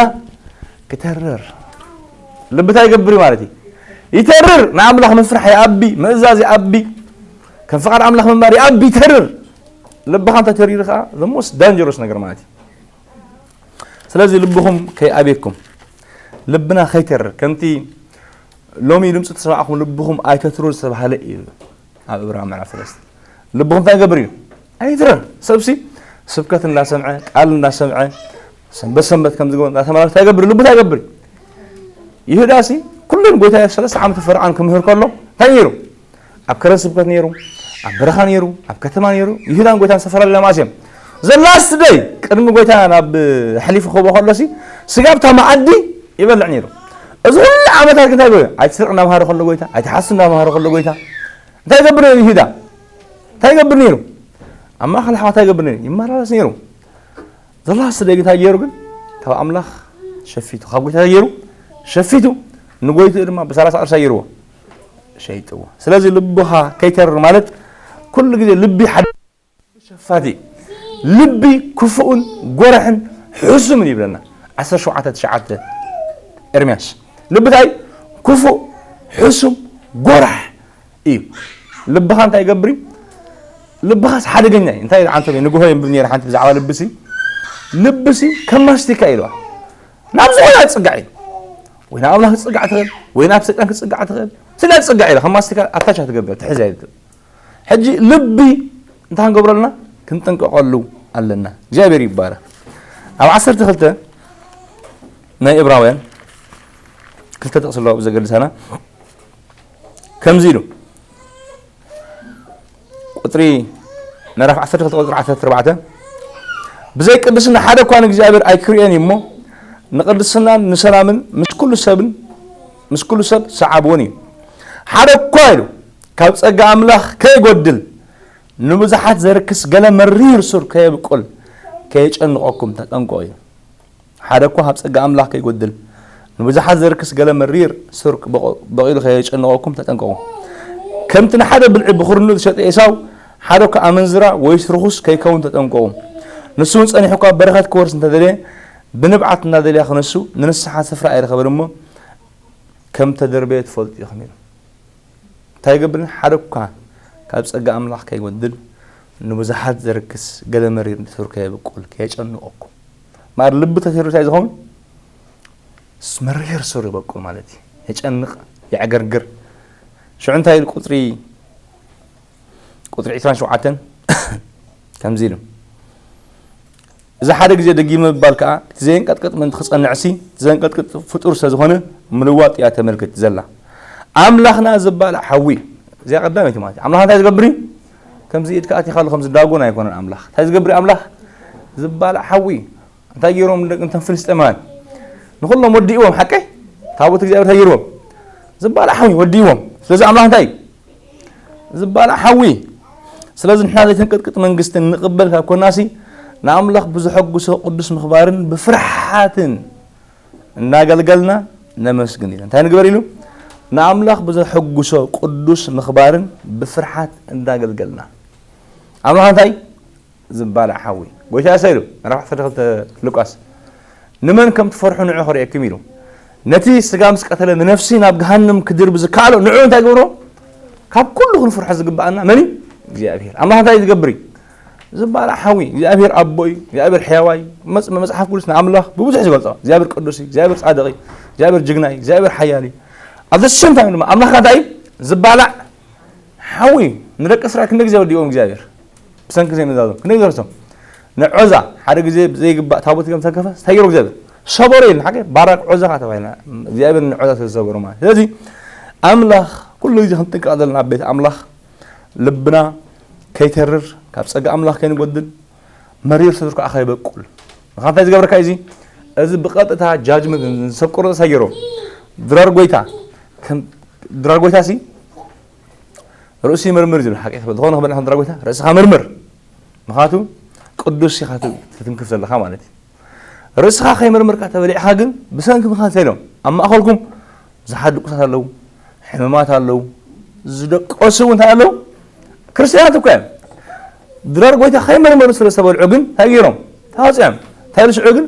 ክተርር። ልቢ እንታይ ይገብር እዩ ማለት እዩ? ይተርር። ንኣምላኽ ምፍራሕ ይኣቢ፣ ምእዛዝ ይኣቢ፣ ከም ፍቓድ ኣምላኽ ምንባር ይኣቢ፣ ይተርር። ልብኻ እንተተሪሩ ኸዓ the most dangerous ነገር ማለት እዩ። ስለዚ ልብኹም ከይኣብየኩም፣ ልብና ከይተርር፣ ከምቲ ሎሚ ድምፂ ተሰማዕኹም ልብኹም ኣይተትርር ዝተባህለ እዩ ኣብ ዕብራውያን ምዕራፍ ሰለስተ። ልብኹም እንታይ ይገብር እዩ? ኣይትረር። ሰብሲ ስብከት እንዳሰምዐ፣ ቃል እንዳሰምዐ፣ ሰንበት ሰንበት ከም ዝገበሩ እንዳተመላለሱ እንታይ ይገብር? ልቡ እንታይ ይገብር? ይሁዳሲ ኩለን ጎይታ ሰለስተ ዓመት ፈርዖን ክምህር ከሎ እንታይ ነይሩ? ኣብ ከረን ስብከት ነይሩ፣ ኣብ በረኻ ነይሩ፣ ኣብ ከተማ ነይሩ። ይሁዳን ጎይታን ዝተፈላለያ መዓስ እዮም? The last day ቅድሚ ጎይታ ናብ ሕሊፉ ክህቦ ከሎሲ ስጋ ኣብታ መኣዲ ይበልዕ ነይሩ። እዚ ኩሉ ዓመታት ግን እንታይ ይገብር? ኣይትስርቕ እናምሃረ ከሎ ጎይታ፣ ኣይትሓሱ እናምሃረ ከሎ ጎይታ እንታይ ይገብር ነይሩ? ይሁዳ እንታይ ይገብር ነይሩ? ኣብ ማእኸል ኣሕዋት ኣይገብር ነይሩ፣ ይመላለስ ነይሩ። ዘላ ስደግ እንታይ ገይሩ ግን? ካብ ኣምላኽ ሸፊቱ፣ ካብ ጎይታ ገይሩ ሸፊቱ፣ ንጎይትኡ ድማ ብሰላሳ ቅርሻ ገይርዎ፣ ሸይጥዎ። ስለዚ ልብኻ ከይተርር ማለት ኩሉ ግዜ ልቢ ሓደ ሸፋቲ፣ ልቢ ክፉእን ጎራሕን ሕሱምን ይብለና። ዓሰርተ ሸውዓተ ትሽዓተ ኤርምያስ። ልቢ እንታይ? ክፉእ፣ ሕሱም፣ ጎራሕ እዩ። ልብኻ እንታይ ይገብር እዩ? ልብኻስ ሓደገኛ እዩ። እንታይ ኢሉ ዓንቶም እዩ ንግሆ የንብብ ነይረ ሓንቲ ብዛዕባ ልብሲ። ልብሲ ከም ማስቲካ ኢልዋ። ናብ ዝኾነ ክትጽጋዕ እዩ። ወይ ናብ ኣምላኽ ክትጽጋዕ ትኽእል፣ ወይ ናብ ሰይጣን ክትጽጋዕ ትኽእል። ስለ ትጽጋዕ ኢለ ከም ማስቲካ ኣታች ክትገብር ትሕዝ ኣይትኽእል። ሕጂ ልቢ እንታይ ክንገብረልና? ክንጥንቀቐሉ ኣለና። እግዚኣብሔር ይባረክ። ኣብ ዓሰርተ ክልተ ናይ እብራውያን ክልተ ጥቕሲ ኣለዋ ብዘገድሳና ከምዚ ኢሉ ቁፅሪ ምዕራፍ ዓሰርተ ክልተ ቁፅሪ ዓሰርተ ኣርባዕተ ብዘይ ቅድስና ሓደ እኳ ንእግዚኣብሔር ኣይክርእዮን እዩ እሞ ንቅድስናን ንሰላምን ምስ ኩሉ ሰብን ምስ ኩሉ ሰብ ሰዓብዎን እዩ። ሓደ እኳ ኢሉ ካብ ጸጋ ኣምላኽ ከይጎድል ንብዙሓት ዘርክስ ገለ መሪር ሱር ከየብቁል ከየጨንቆኩም ተጠንቀቁ እዩ። ሓደ እኳ ካብ ጸጋ ኣምላኽ ከይጎድል ንብዙሓት ዘርክስ ገለ መሪር ሱር በቂሉ ከየጨንቆኩም ተጠንቀቁ። ከምቲ ንሓደ ብልዒ ብኹርኑ ዝሸጠ ኤሳው ሓደ እኳ ኣመንዝራ ወይስ ርኹስ ከይከውን ተጠንቀቁ። ንሱ እውን ጸኒሑ እኳ በረኸት ክወርስ እንተደለየ ብንብዓት እናደለያ ክነሱ ንንስሓ ስፍራ ኣይረኸበን እሞ ከም ተደርበየ ትፈልጡ ኢኹም ኢሉ። እንታይ ይገብርን ሓደ እኳ ካብ ጸጋ ኣምላኽ ከይጎድል ንብዙሓት ዘርክስ ገለ መሪር ሱር ከየብቁል ከየጨንቆኩም። ማር ልቢ ተሰሩ እንታይ ዝኸውን መሪር ሱር ይበቁል ማለት እዩ። የጨንቕ፣ የዕገርግር። ሽዑ እንታይ ኢሉ ቁፅሪ ቁፅሪ ዕስራን ሸውዓተን ከምዚ ኢሉ እዚ ሓደ ግዜ ደጊመ ምባል ከኣ እቲ ዘየንቀጥቅጥ ምእንቲ ክጸንዕሲ እቲ ዘንቀጥቅጥ ፍጡር ስለ ዝኾነ ምልዋጥ እያ ተመልክት ዘላ። ኣምላኽና ዝባላዕ ሓዊ እዚኣ ቀዳመይቲ ማለት እዩ። ኣምላኽ እንታይ ዝገብር እዩ? ከምዚ ኢድካ ኣቲኻሉ ከምዚ ዳጎን ኣይኮነን ኣምላኽ። እንታይ ዝገብር እዩ ኣምላኽ? ዝባላዕ ሓዊ። እንታይ ገይሮም ደቂ እንተን ፍልስጤማውያን ንኹሎም ወዲእዎም ሓቀይ ታቦት እግዚኣብሔር እንታይ ገይርዎም? ዝባላዕ ሓዊ ወዲእዎም። ስለዚ ኣምላኽ እንታይ እዩ? ዝባላዕ ሓዊ። ስለዚ ንሕና ዘይተንቀጥቅጥ መንግስቲ ንቕበል ካብ ኮናሲ ንኣምላኽ ብዘሐጉሶ ቅዱስ ምኽባርን ብፍርሓትን እናገልገልና ነመስግን ኢሉ እንታይ ንግበር ኢሉ ንኣምላኽ ብዘሐጉሶ ቅዱስ ምኽባርን ብፍርሓት እንዳገልገልና ኣምላኽ እንታይ ዝባላዕ ሓዊ ጎይታ ኢሳ ኢሉ ምዕራፍ ዓሰርተ ክልተ ሉቃስ ንመን ከም ትፈርሑ ንዑ ክርእየኩም ኢሉ ነቲ ስጋ ምስ ቀተለ ንነፍሲ ናብ ገሃንም ክድርብ ዝከኣሎ ንዑ እንታይ ግብሮ ካብ ኩሉ ክንፍርሖ ዝግባኣና መን እዩ እግዚኣብሔር ኣምላኽ እንታይ ዝገብር እዩ ዝባላዕ ሓዊ እግዚኣብሔር ኣቦ እዩ እግዚኣብሔር ሕያዋይ መጽ- መጽሓፍ ቅዱስ ንኣምላኽ ብብዙሕ ዝገልጾ እግዚኣብሔር ቅዱስ እዩ እግዚኣብሔር ጻድቕ እዩ እግዚኣብሔር ጅግና እዩ እግዚኣብሔር ሓያል እዩ ኣብ ዘሰምታ ድማ ኣምላኽ እንታይ እዩ ዝባላዕ ሓዊ ንደቂ እስራኤል ክንደ ግዜ ወዲዎም እግዚኣብሔር ብሰንኪ ዘይምእዛዞም ክንደ ግዜ ረስቶም ንዖዛ ሓደ ግዜ ዘይግባእ ታቦት ገም ተንከፈ እንታይ ገይሩ እግዚኣብሔር ሰበሮ ኢልና ሓቂ ባራቅ ዖዛ ከዓ ተባሂልና እግዚኣብሔር ንዖዛ ስለዝሰበሩ ማለት ስለዚ ኣምላኽ ኩሉ ግዜ ክንጥንቀቕ ዘለና ኣብ ቤት ኣምላኽ ልብና ከይተርር ካብ ጸጋ ኣምላኽ ከይንጎድል መሪር ስብር ከዓ ከይበቁል ምኻ እንታይ ዝገብረካ እዚ እዚ ብቐጥታ ጃጅመንት ሰብ ቁርጥ ሳይሮ ድራር ጎይታ ድራር ጎይታ ሲ ርእሲ ምርምር ዝብል ሓቂ ዝኾነ ክበልዕ ድራር ጎይታ ርእስኻ ምርምር ምኻቱ ቅዱስ ኢኻ ክትንክፍ ዘለኻ ማለት እዩ ርእስኻ ከይመርምርካ ተበሊዕኻ ግን ብሰንኪ ምኻን ሰሎም ኣብ ማእኸልኩም ዝሓድቁሳት ኣለዉ ሕመማት ኣለዉ ዝደቀሱ እንታይ ኣለዉ ክርስትያናት እኮ እዮም ድራር ጎይታ ከይመርመሩ ስለ ዝተበልዑ ግን እንታይ ገይሮም ተዋፅኦም እንታይ ኢሉ ሽዑ ግን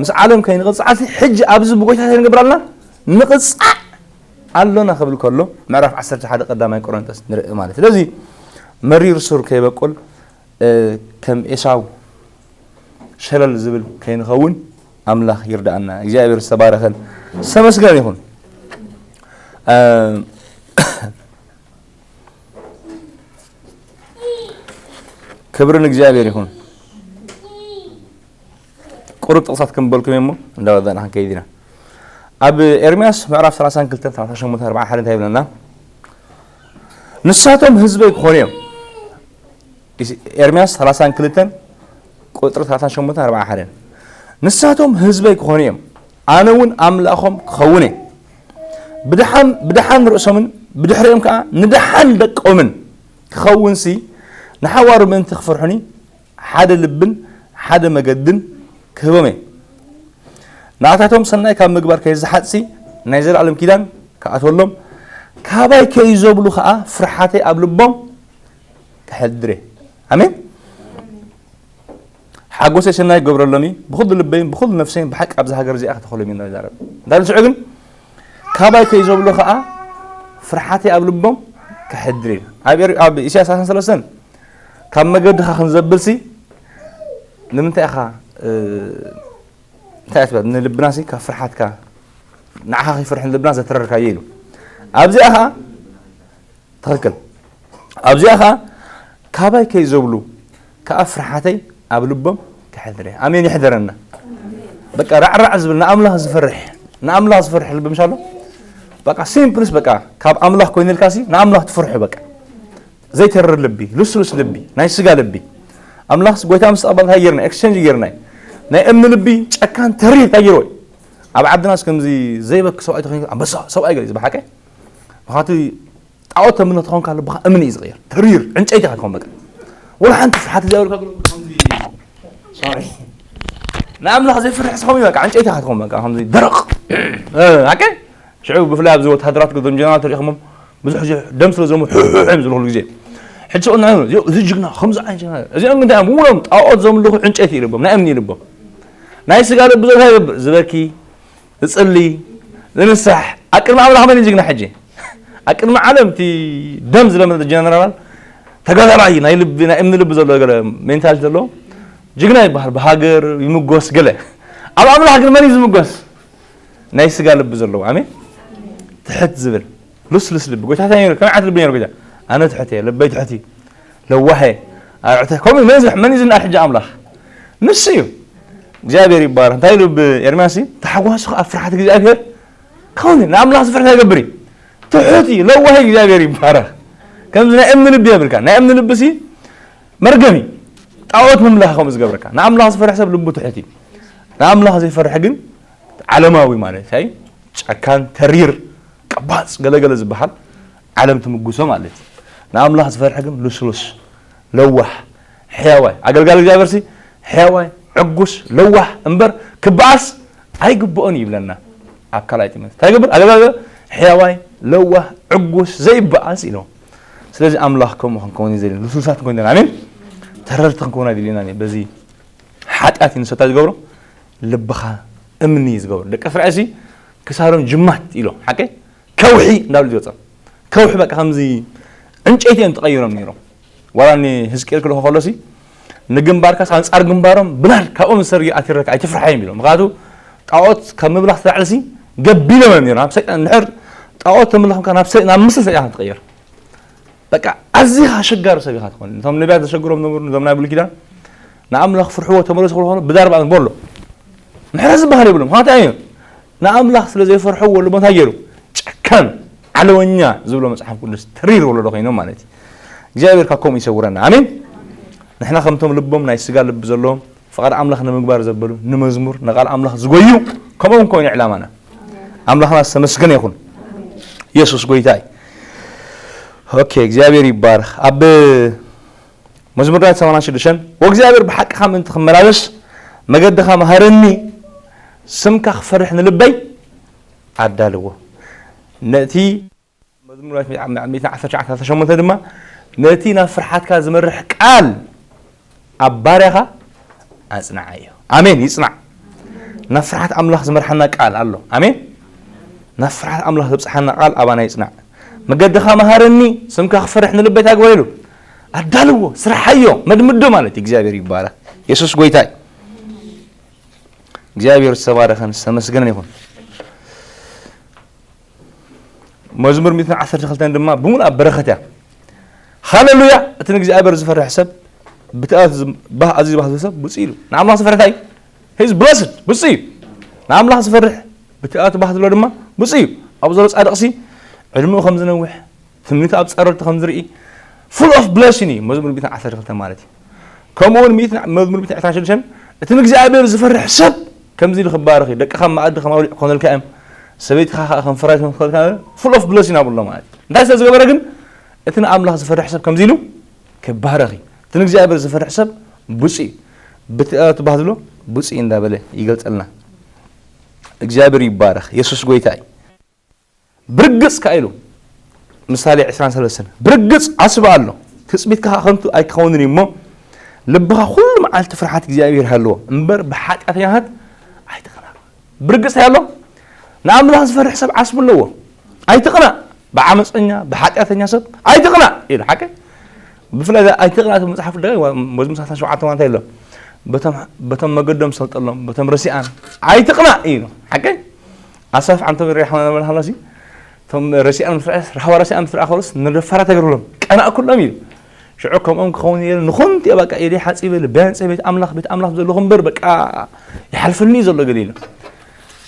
ምስ ዓለም ከይንቕፃዕሲ ሕጂ ኣብዚ ብጎይታ እንታይ ንገብር ኣለና ንቕፃዕ ኣሎና ክብል ከሎ ምዕራፍ ዓሰርተ ሓደ ቀዳማይ ቆሮንቶስ ንርኢ ማለት ስለዚ መሪር ሱር ከይበቁል ከም ኤሳው ሸለል ዝብል ከይንኸውን ኣምላኽ ይርዳኣና እግዚኣብሔር ዝተባረኸን ዝተመስገን ይኹን ክብርን እግዚኣብሔር ይኹን ቁሩብ ጥቕሳት ከም በልኩም እሞ እንዳወዳእና ክንከይድ ኢና ኣብ ኤርምያስ ምዕራፍ ሰላሳን ክልተን ሰላሳ ሸሞንተ ኣርባዓ ሓደ እንታይ ይብለና ንሳቶም ህዝበይ ክኾኑ እዮም ኤርምያስ ሰላሳን ክልተን ቁፅሪ ሰላሳን ሸሞንተን ኣርባዓ ሓደን ንሳቶም ህዝበይ ክኾኑ እዮም ኣነ እውን ኣምላኾም ክኸውን እየ ብድሓን ብድሓን ርእሶምን ብድሕሪኦም ከዓ ንድሓን ደቆምን ክኸውንሲ ንሓዋሩ ምእንቲ ክፈርሑኒ ሓደ ልብን ሓደ መገድን ክህቦም እየ። ንኣታቶም ሰናይ ካብ ምግባር ከይዝሓጽሲ ናይ ዘለኣለም ኪዳን ክኣትወሎም፣ ካባይ ከይዘብሉ ኸኣ ፍርሓተይ ኣብ ልቦም ከሕድር እየ። ኣሜን። ሓጎሰይ ሰናይ ክገብረሎም እዩ፣ ብኹሉ ልበይን ብኹሉ ነፍሰይን ብሓቂ ኣብዛ ሃገር እዚኣ ከተኾሎም እዩ እናዛረብ። እንታይ ኢሉ ሽዑ ግን ካባይ ከይዘብሉ ኸኣ ፍርሓተይ ኣብ ልቦም ከሕድር እዩ። ኣብ ኤር- ኣብ ኢሳያስ ዓሰርተ ሰለስተ ካብ መገድኻ ክንዘብልሲ ንምንታይ ኢኻ እንታይ ትበል ንልብናሲ ካብ ፍርሓትካ ንዓኻ ከይፈርሕ ንልብና ዘትረርካዮ ኢሉ ኣብዚኣ ኸዓ ትኽክል ኣብዚኣ ኸዓ ካባይ ከይዘብሉ ከዓ ፍርሓተይ ኣብ ልቦም ክሕድር እየ ኣሜን ይሕደረና በቃ ራዕራዕ ዝብል ንኣምላኽ ዝፈርሕ ንኣምላኽ ዝፈርሕ ልቢ ምሻሎ በቃ ሲምፕልስ በቃ ካብ ኣምላኽ ኮይንልካሲ ንኣምላኽ ትፈርሑ በቃ ዘይተርር ልቢ፣ ልስሉስ ልቢ፣ ናይ ስጋ ልቢ። ኣምላኽስ ጎይታ ምስ ተቐበልካ እንታይ ጌርና? ኤክስቸንጅ ጌርና እዩ። ናይ እምኒ ልቢ ጨካን ተሪር እንታይ ጌርዎ እዩ? ኣብ ዓድናስ ከምዚ ዘይበኪ ሰብኣይ ተኾይኑ ኣንበሳ ሰብኣይ ገለ እዩ ዝበሓቀ። ምኽንያቱ ጣዖት ተምልኽ ተኾንካ ልብኻ እምኒ እዩ ዝቕየር። ተሪር ዕንጨይቲ ኢኻ ትኾን በቃ። ወላ ሓንቲ ፍርሓት እግዚኣብሔር ካብ ልብኻ ከምዚ ሶሪ። ንኣምላኽ ዘይፈርሕ ሰው እዩ በቃ ዕንጨይቲ ኢኻ ትኾን በቃ ከምዚ ደረቕ። እ፣ ሓቀ? ሽዑ ብፍላይ ኣብዚ ወተሃደራት ገዞም ጀነራል ተሪእኹሞም ብዙሕ ግዜ ደም ስለ ዘሙ ሕሕሕም ዝብሉ ኩሉ ግዜ ሕጂ ሰው እናዩ እዚ ጅግና ከምዚ ዓይነት ጅግና እዚኦም ግን እንታይ እዮም ውሎም ጣዖት ዘምልኹ ዕንጨይቲ ይልቦም ናይ እምኒ ይልቦም ናይ ስጋ ልቢ ዘታ ይገብር ዝበኪ ዝጽሊ ዝንሳሕ ኣቅድሚ ኣምላኽ መን እዩ ጅግና ሕጂ ኣቅድሚ ዓለም እቲ ደም ዝለመደ ጀነራል ተጋዳላይ ናይ ልቢ ናይ እምኒ ልቢ ዘለዎ ገለ ሜንታሊቲ ዘለዎ ጅግና ይበሃል ብሃገር ይምጎስ ገለ ኣብ ኣምላኽ ግን መን እዩ ዝምጎስ ናይ ስጋ ልቢ ዘለዎ ኣሜን ትሕት ዝብል ልስልስ ልቢ ጎይታ እንታይ ነይሩ ከመይ ዓይነት ልቢ ነይሩ ጎይታ ኣነ ትሕት እየ ልበይ ትሕት እዩ ለዋህ እየ ኣርዕተ ከምኡ መን ዝሕ መን እዩ ዝንኣድ ሕጂ ኣምላኽ ንሱ እዩ እግዚኣብሔር ይባረክ እንታይ ኢሉ ብኤርምያስ እዩ ተሓጓስኹ ኣብ ፍርሓት እግዚኣብሔር ከውን ንኣምላኽ ዝፍርሕ እንታይ ይገብር እዩ ትሑት እዩ ለዋህ እግዚኣብሔር ይባረክ ከምዚ ናይ እምኒ ልቢ የብልካ ናይ እምኒ ልቢ ሲ መርገም እዩ ጣዖት ምምላኽ ከምኡ ዝገብረካ ንኣምላኽ ዝፈርሕ ሰብ ልቡ ትሑት እዩ ንኣምላኽ ዘይፈርሕ ግን ዓለማዊ ማለት እንታይ ጨካን ተሪር ቀባጽ ገለገለ ዝበሃል ዓለም ትምጉሶ ማለት እዩ ንኣምላኽ ዝፈርሕ ግን ልስሉስ ለዋህ ሕያዋይ ኣገልጋሊ እግዚኣብሔር ሲ ሕያዋይ ዕጉስ ለዋህ እምበር ክበኣስ ኣይግብኦን ይብለና ኣብ ካልኣይ ጢሞቴዎስ እንታይ ይገብር ኣገልጋሊ ሕያዋይ ለዋህ ዕጉስ ዘይበኣስ ኢሎም ስለዚ ኣምላኽ ከምኡ ክንከውን እዩ ዘድልየና ልስሉሳት ክንከውን ዘለና ኣሜን ተረርቲ ክንከውን ኣይደልየና በዚ ሓጢኣት እዩ ንሰታይ ዝገብሮ ልብኻ እምኒ እዩ ዝገብሮ ደቂ እስራኤል ሲ ክሳዶም ጅማት ኢሎም ሓቀይ ከውሒ እንዳብሉ ዝወፀም ከውሒ በቃ ከምዚ ዕንጨይቲ እዮም ተቐይሮም ነይሮም ዋላ ንህዝቅኤል ክልእኮ ከሎሲ ንግንባርካስ ኣንፃር ግንባሮም ብላል ካብኦም ዝሰርጊ ኣቲረካ ኣይትፍርሓዮም ኢሎም ምክንያቱ ጣዖት ካብ ምብላኽ ተላዕልሲ ገቢሎም እዮም ነይሮም ኣብ ሰይጣን እንድሕር ጣዖት ተምልኽ እንካ ናብ ሰይጣን ናብ ምስሊ ሰይጣን ትቕየር በቃ ኣዚኻ ኣሸጋሪ ሰብ ኢኻ ትኾን እቶም ነቢያት ዘሸግሮም ነበሩ እዞም ናይ ብሉይ ኪዳን ንኣምላኽ ፍርሕዎ ተመለሱ ክብሉ ከሎ ብዳርባ በሎ ምሕረት ዝበሃል የብሎም ምክንያቱ ኣየ ንኣምላኽ ስለ ዘይፈርሕዎ ልቦም እንታይ ገይሩ ጨካን ዓለወኛ ዝብሎ መፅሓፍ ቅዱስ ተሪር ወለዶ ኮይኖም ማለት እዩ እግዚኣብሔር ካብ ከምኡ ይሰውረና ኣሜን ንሕና ከምቶም ልቦም ናይ ስጋ ልቢ ዘለዎም ፍቓድ ኣምላኽ ንምግባር ዘበሉ ንመዝሙር ንቓል ኣምላኽ ዝጎዩ ከምኦም ኮይኑ ዕላማና ኣምላኽና ዝተመስገነ ይኹን ኢየሱስ ጎይታ እዩ ኦኬ እግዚኣብሔር ይባረኽ ኣብ መዝሙር ዳዊት ሰማንያን ሽዱሽተን ወእግዚኣብሔር ብሓቅኻ ምእንቲ ክመላለስ መገድኻ መሃረኒ ስምካ ክፈርሕ ንልበይ ኣዳልዎ ነቲ መዝሙር ዳዊት ሚእትን ዓሰርተ ትሽዓተ ሰለስተ ሸሞንተ ድማ ነቲ ናብ ፍርሓትካ ዝመርሕ ቃል ኣብ ባርያኻ ኣጽንዓዮ ኣሜን ይጽናዕ ናብ ፍርሓት ኣምላኽ ዝመርሓና ቃል ኣሎ ኣሜን ናብ ፍርሓት ኣምላኽ ዘብጽሓና ቃል ኣባና ይጽናዕ መገድኻ መሃረኒ ስምካ ክፈርሕ ንልበይ ታግበረሉ ኣዳልዎ ስርሓዮ መድምዶ ማለት እዩ እግዚኣብሔር ይባረክ የሱስ ጎይታይ እግዚኣብሔር ዝተባረኸን ዝተመስገነን ይኹን መዝሙር ሚእትን ዓሰርተ ክልተን ድማ ብምሉኣ በረኸት እያ ሃሌሉያ እቲ ንእግዚኣብሔር ዝፈርሕ ሰብ ብትእኣት ባህ ኣዝዩ ባህ ዝብል ሰብ ብፁዕ ኢሉ ንኣምላኽ ዝፈርሕ እንታይ ሂዝ ብለስድ ብፁዕ እዩ ንኣምላኽ ዝፈርሕ ብትእኣት ባህ ዝብሎ ድማ ብፁዕ እዩ ኣብ ዘሎ ጻድቕሲ ዕድሚኡ ከም ዝነውሕ ትምኒቱ ኣብ ጸረርቲ ከም ዝርኢ full of blessing እዩ መዝሙር ሚእትን ዓሰርተ ክልተ ማለት እዩ ከምኡ እውን ሚእትን መዝሙር ሚእትን ዕስራን ሽዱሽተን እቲ ንእግዚኣብሔር ዝፈርሕ ሰብ ከምዚ ኢሉ ክባረኽ እዩ ደቅኻ መኣዲ ከም ኣውሊዕ ክኾነልካ እዮም ሰበይትኻ ከዓ ከም ፍራይ ክኾነልካ full of blessing ኣብሎ ማለት እዩ እንታይ ስለ ዝገበረ ግን እቲ ንኣምላኽ ዝፈርሕ ሰብ ከምዚ ኢሉ ክባረኽ እዩ እቲ ንእግዚኣብሔር ዝፈርሕ ሰብ ብፁዕ እዩ። ብትእዛዝ ትባህ ዝብሎ ብፁዕ እዩ እንዳበለ ይገልጸልና። እግዚኣብሔር ይባረኽ። የሱስ ጎይታ እዩ። ብርግጽ ከኣ ኢሉ ምሳሌ ዕስራን ሰለስተን፣ ብርግጽ ዓስቢ ኣሎ፣ ትጽቢትካ ከኣ ከንቱ ኣይክኸውንን እዩ እሞ፣ ልብኻ ኩሉ መዓልቲ ፍርሓት እግዚኣብሔር ሃልዎ እምበር ብሓጢኣተኛታት ኣይትቕናእ። ብርግጽ እንታይ ኣሎ? ንኣምላኽ ዝፈርሕ ሰብ ዓስቢ ኣለዎ። ኣይትቕናእ። ብዓመፀኛ ብሓጢኣተኛ ሰብ ኣይትቕናእ ኢሉ ሓቂ። ብፍላይ እዛ ኣይትቕናእ ትብል መጽሓፍ ደጋጊማ፣ መዝሙር ሰላሳን ሸውዓተን እንታይ ኣሎ? በቶም በቶም መገዶም ሰልጠሎም፣ በቶም ረሲኣን ኣይትቕናእ ኢሉ ሓቂ። ኣሳፍ ዓንቶም ይረሓ ሓላሲ እቶም ረሲኣን ምስ ረኣስ ራህዋ ረሲኣን ምስ ረኣኸሉስ ንደፋራት ተገርሎም ቀናእ ኩሎም ኢሉ። ሽዑ ከምኦም ክኸውን እየ ንኹንቲ እየ በቃ ኢደ ሓፂበ ልበያን ፀ ቤት ኣምላኽ ቤት ኣምላኽ ዘለኹ እምበር በቃ ይሓልፈኒ ዘሎ ገለ ኢሉ።